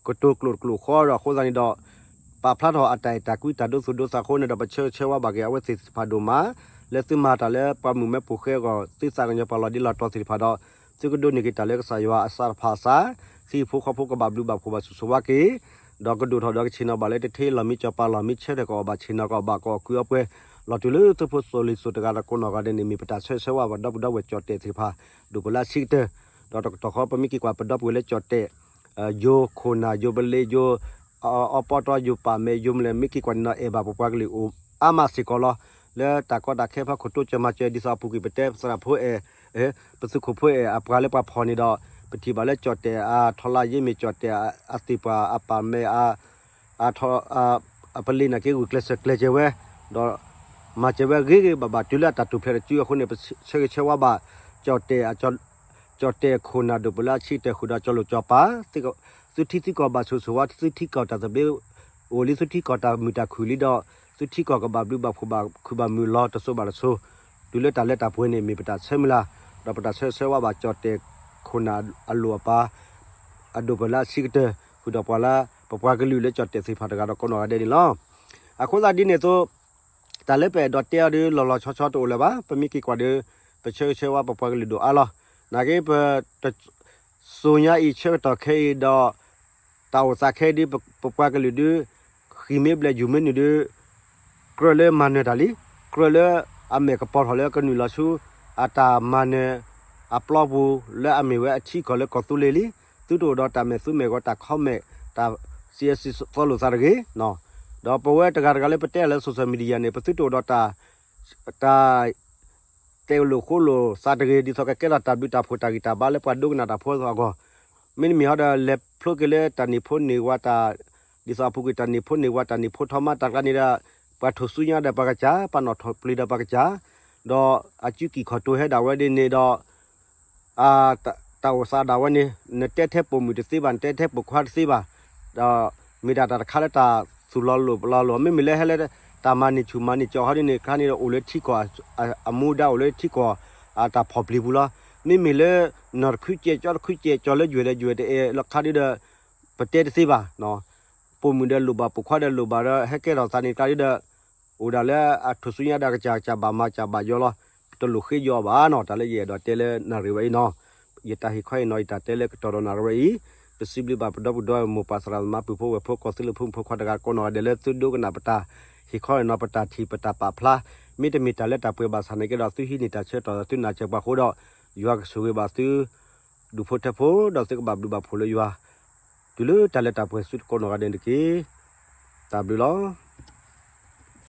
ကတိၤကျိာ်တကလုာ်ဃီဒီး အဃိသတးန့ၣ်ဒီး ပာ်ဖျါထီၣ်အတၢ်အဲၣ်တၢ်ကွံတၢ်ဒိသူၣ်ဒိသးအဃိန့ၣ်ဒီး ပဆၢဂ့ၤဆၢဝါဘၣ်က့ၤ အဝဲသ့ၣ်သ့ၣ်တဖၣ်ဒိၣ်မး, လၢသုမၤတၢ်လၢပှၤမုၢ်မၢဖိဃဲအဂီၢ် သုသးကညီၤပှၤလီၤဒ့လီၤတီၤသ့ၣ်တဖၣ်ဒီး သုကဒိးန့ၢ်က့ၤတၢ်လၢကစၢ်ယွၤအသးတဖၣ်အသး, ဟံၣ်ဖိဃီဖိကဘၣ်ဘျုးဘၣ်ဖှိၣ်ဘၣ်ဆူၣ်ဆူၣ်ဝါက့ၤ, ဒီးကဒိၣ်ထီၣ်ဒီးကဆ့ၣ်နီၤဘၣ်လၢတထ့လီၢ်မံကၠီၤပၤလီၢ်မံဆၢထၢၣ် ကအီၣ်ဘၣ်ဆ့ၣ်နီၤကအီၣ်ဘၣ်ကအီၣ်ကုၢ်အီပှဲၤ, လီၤတုၤလၢသုးဖိသိၣ်လံၤသိၣ်တဂၤဒီးကိးနီၢ်ဂၤဒဲးန့ၣ် မ့ၢ်ပတၢ်ဆၢဂ့ၤဆၢဝါဘၣ်ဒီပုၢ်ဒီဝဲၢ်ကၠီၣ်တဲာ်သ့ၣ်တဖၣ် ဒိၣ်ပလၢဆံးကတၢၢ်, ဒီးတကတီၢ်ဃီပမ့ၢ်က့ၤကွၢ်ပဒီပုၢ်ဝဲၢ်လၢကၠီၣ်တဲာ် ယိၤခိၣ်နၢ်ယိၤပလ့းယိၤ အီပီတီယိၤပာ်မဲာ်ယိၤမလဲၣ် မ့ၢ်က့ၤကွၢ်န့ၣ်ဒီး အဲၣ်ဘၣ်ပပှၤကလုာ်အိၣ်အါမးစ့ၢ်ကီးလီၤ. လၢတၢ်ကီတၢ်ခဲဖီခိၣ်တိစၢၤမၤစၢၤ ဒ်သိးအပူၤကွံာ်ပတဲပသရၣ်ဖိအဲၣ် ပသုးခိၣ်ဖိအဲၣ်အပှၤလၢပှၤဖီၣ်န့ၣ်ဒီး ပထံၣ်ဘၣ်လၢကၠီၣ်တဲာ်အထီလါယ့မ့ၢ်ကၠီၣ်တဲာ်အသ့ၣ်ပှၢ်အပာ်မဲာ် အထီ အပလ့ၤနာ်က့ဂုာ်ကျဲးစၢးကျဲၤစၢၤဝဲ, ဒီးမၤစၢၤဝဲဂ့ၤဂ့ၤဘၣ်ဘၣ် တုၤလၢအတၢ်ထူၣ်ဖျဲးတစုအဃိန့ၣ် ပဆၢဂ့ၤဆၢဝါဘၣ် ကၠီၣ်တဲာ် ကၠီၣ်တဲာ်ခိၣ်နၢ်ဒိၣ်ပလၢအဆံးကတၢၢ်ဃုာ်ဒီးကၠီၤလိာ်ကၠီၤပၤ သုထံသုကီၢ်ဘၣ်ဆိၣ်ဂ့ၤဆိၣ်ဝါ သုထံကီၢ်တၢ်သဘျ့ အိၣ်လံသုထံကီၢ်တၢ်မုာ်တၢ်ခုၣ်လံဒီး သုထံကီၢ်ကဘၣ်ဘျုးဘၣ်ဖှိၣ်ဘၣ်ခုၣ်ဘၣ်မုာ်လီၤတစိၤဘၣ်တစိၤ တုၤလၢတၢ်လၢတၢ်ပှဲၤန့ၣ် မ့ၢ်ပတၢ်ဆၢမုၢ်လၢ် ဒီးပတၢ်ဆၢဂ့ၤဆၢဝါဘၣ်ကၠီၣ်တဲၣ်ခိၣ်နၢ်အလိၣ်အပၤ အဒိၣ်ပၢၢ်လၢအဆံးကတၢၢ် ဃုာ်ဒီးပှၤလၢ ပပှၤကလုာ်လၢကၠီၣ်တဲၣ်သ့ၣ်တဖၣ်တဂၤဒီးကိးနီၢ်ဂၤဒဲးန့ၣ်လီၤ. အဃိသတးဒ်န့ၣ်အသိး တၢ်လၢပအဲၣ်ဒိးတဲအီၤဒီး လီၤလီၤဆီဆီတအိၣ်လၢၤဘၣ်. ပမ့ၢ်က့ၤကွၢ်ဒီး ပဆၢဂ့ၤဆၢဝါပပှၤကလုာ်ဒိၣ်အါလီၤ. နာ်က့ ပတ စိၤညါအံၤဆၢကတီၢ်ခဲအံၤဒီး တၢ်အိၣ်သးခဲအံၤဒု ပပှၤကလုာ်ဒု ဃံၤမ့ၢ်ဘျဲၣ်ယူၤမ့ၢ်နုာ်ဒု ကြၢးလၢမၤနၢၤတၢ်လံ, ကြၢးလၢအမဲာ်ကပီၤထီၣ်လၢကနုာ်လီၤဆူ အတၢ်မၤနၢၤ အပျီပူၤလၢအမ့ၢ်ဝဲအထံကီၢ်လၢကီၢ်သူလ့ၤလံ. သုတအိၣ်ဒီးတၢ်မဲာ်သူမဲာ်ဂီၤ တၢ် comment တၢ် စံးအၢစံးသီလိာ်သးတဂ့ၤ ဒီးပဝဲတဂၤတဂၤလၢပတဲလၢ social media န့ၣ် ပသုတအိၣ်ဒီးတၢ် တၢ် တဲလိာ်ဃိလိာ်သးတဂ့ၤ ဒ်သိးကကဲထီၣ်တၢ်ဘျုးတၢ်ဖှိၣ်တၢ်ဂံၢ်တၢ်ဘါလၢပှၤဒိကနၣ်တၢ်ဖိအဂီၢ်, မ့တမ့ၢ်ဟီဒီး လဲၤဖျိက့ၤလၢတၢ်န့ၢ်ဖိန့ၢ်ဝၤတၢ်, ဒ်သိးအပူၤကွံာ်တၢ်န့ၢ်ဖိန့ၢ်ဝၤ တၢ်န့ၢ်ဖိထီမးတၢ်ကျါန့ၣ်ဒီး ပှၤထိၣ်ဆူညါဒီးပှၤကစၢ်, ပှၤနီၣ်ထီၣ်ပျံၤဒီးပှၤကစၢ်, ဒီးအစုကံၢ်ခီၣ်တိၤဟဲဒၣ်ဝဲဒ်န့ၣ်ဒီး တၢ်အိၣ်သးဒၣ်ဝဲန့ၣ် နတဲထဲပိာ်မုၣ်တသ့ဘၣ်, နတဲထဲပိာ်ခွါတသ့ဘၣ်, ဒီးမ့ၢ်ဒၣ်တၢ်တခါလၢတၢ်သူၣ်လီၤလိၢ်ပလီၤလိၢ်, မ့မ့ၢ်လၢဟဲလၢ တၢ်မၤန့ၢ်ဆူၣ်မၤန့ၢ်ကၠီၣ်ဟီဒ်န့ၣ် ခါန့ၣ်ဒီးအိၣ်လၢထံကီၢ် အမူဒါအိၣ်လၢထံကီၢ် အတၢ်ဖီၣ်ပျံၤပူၤလီၤ. မ့မ့ၢ်လၢ နီၢ်တခုကဲး ကၠီတခုကဲး ကၠီလၢယွဲၢ်လၢယွဲၢ်တအဲၣ်လီၤခါဒ်ဒီး ပတဲတသ့ဘၣ် ပိာ်မုၣ်ဒီးလိၣ်ဘၣ် ပိာ်ခွါဒီးလိၣ်ဘၣ်ဒီး ဟဲကဲထီၣ်သးန့ၣ်ကျါဒ်ဒီး အိၣ်ဒၣ်လၢအထိၣ်ဆူညါဒီးကစၢ် ကစၢ်ဘၣ်မၤကစၢ်ဘၣ်ယွၤလီၤ. တလိၣ်ဃ့ယွၤဘၣ်နီၤ တၢ်လၢယအဲၣ်ဒိးတဲလၢနၣ်ရံၣ်ဝဲအံၤနီၤ. ယတၢ်ဟ့ၣ်ခီအံၤနီၤ ယတၢ်တဲလၢကတီၢ်ဒီးနၣ်ရံၣ်ဝဲအံၤ, ပစံးဘျုးဘၣ်ပဒီပုၢ်ဒီဝဲၢ်မိၢ်ပၢ်သရၣ်သမါပုၢ်ဖိဝဲၢ်ဖိကီၢ်သူလ့ၤဖိမုၣ်ဖိခွါတဂၤကိးနီၢ်ဂၤဒဲးလၢသုဒိကနၣ်ပတၢ် ဟ့ၣ်ခီအံၤနီၤ ပတၢ်ထံၣ်ပတၢ်ပာ်ဖျါ, မ့တမ့ၢ်တၢ်လၢတၢ်ပှဲၤဘၣ်ဆၣ်န့ၣ်က့ဒီး သုဟံးန့ၢ်တၢ်ဆၢကတီၢ်ဒီးသုနာ်စၢၤပှၤအဃိဒီး ယွၤကဆိၣ်ဂ့ၤဘၣ်သု ဒူၣ်ဖိထၢဖိ ဒီးသုကဘၣ်ဘျုးဘၣ်ဖှိၣ်လၢယွၤ တုၤလၢတၢ်လၢတၢ်ပှဲၤဆူကိးနီၢ်ဂၤဒဲးန့ၣ်တက့ၢ်. တၢ်ဘျုးလီၤ.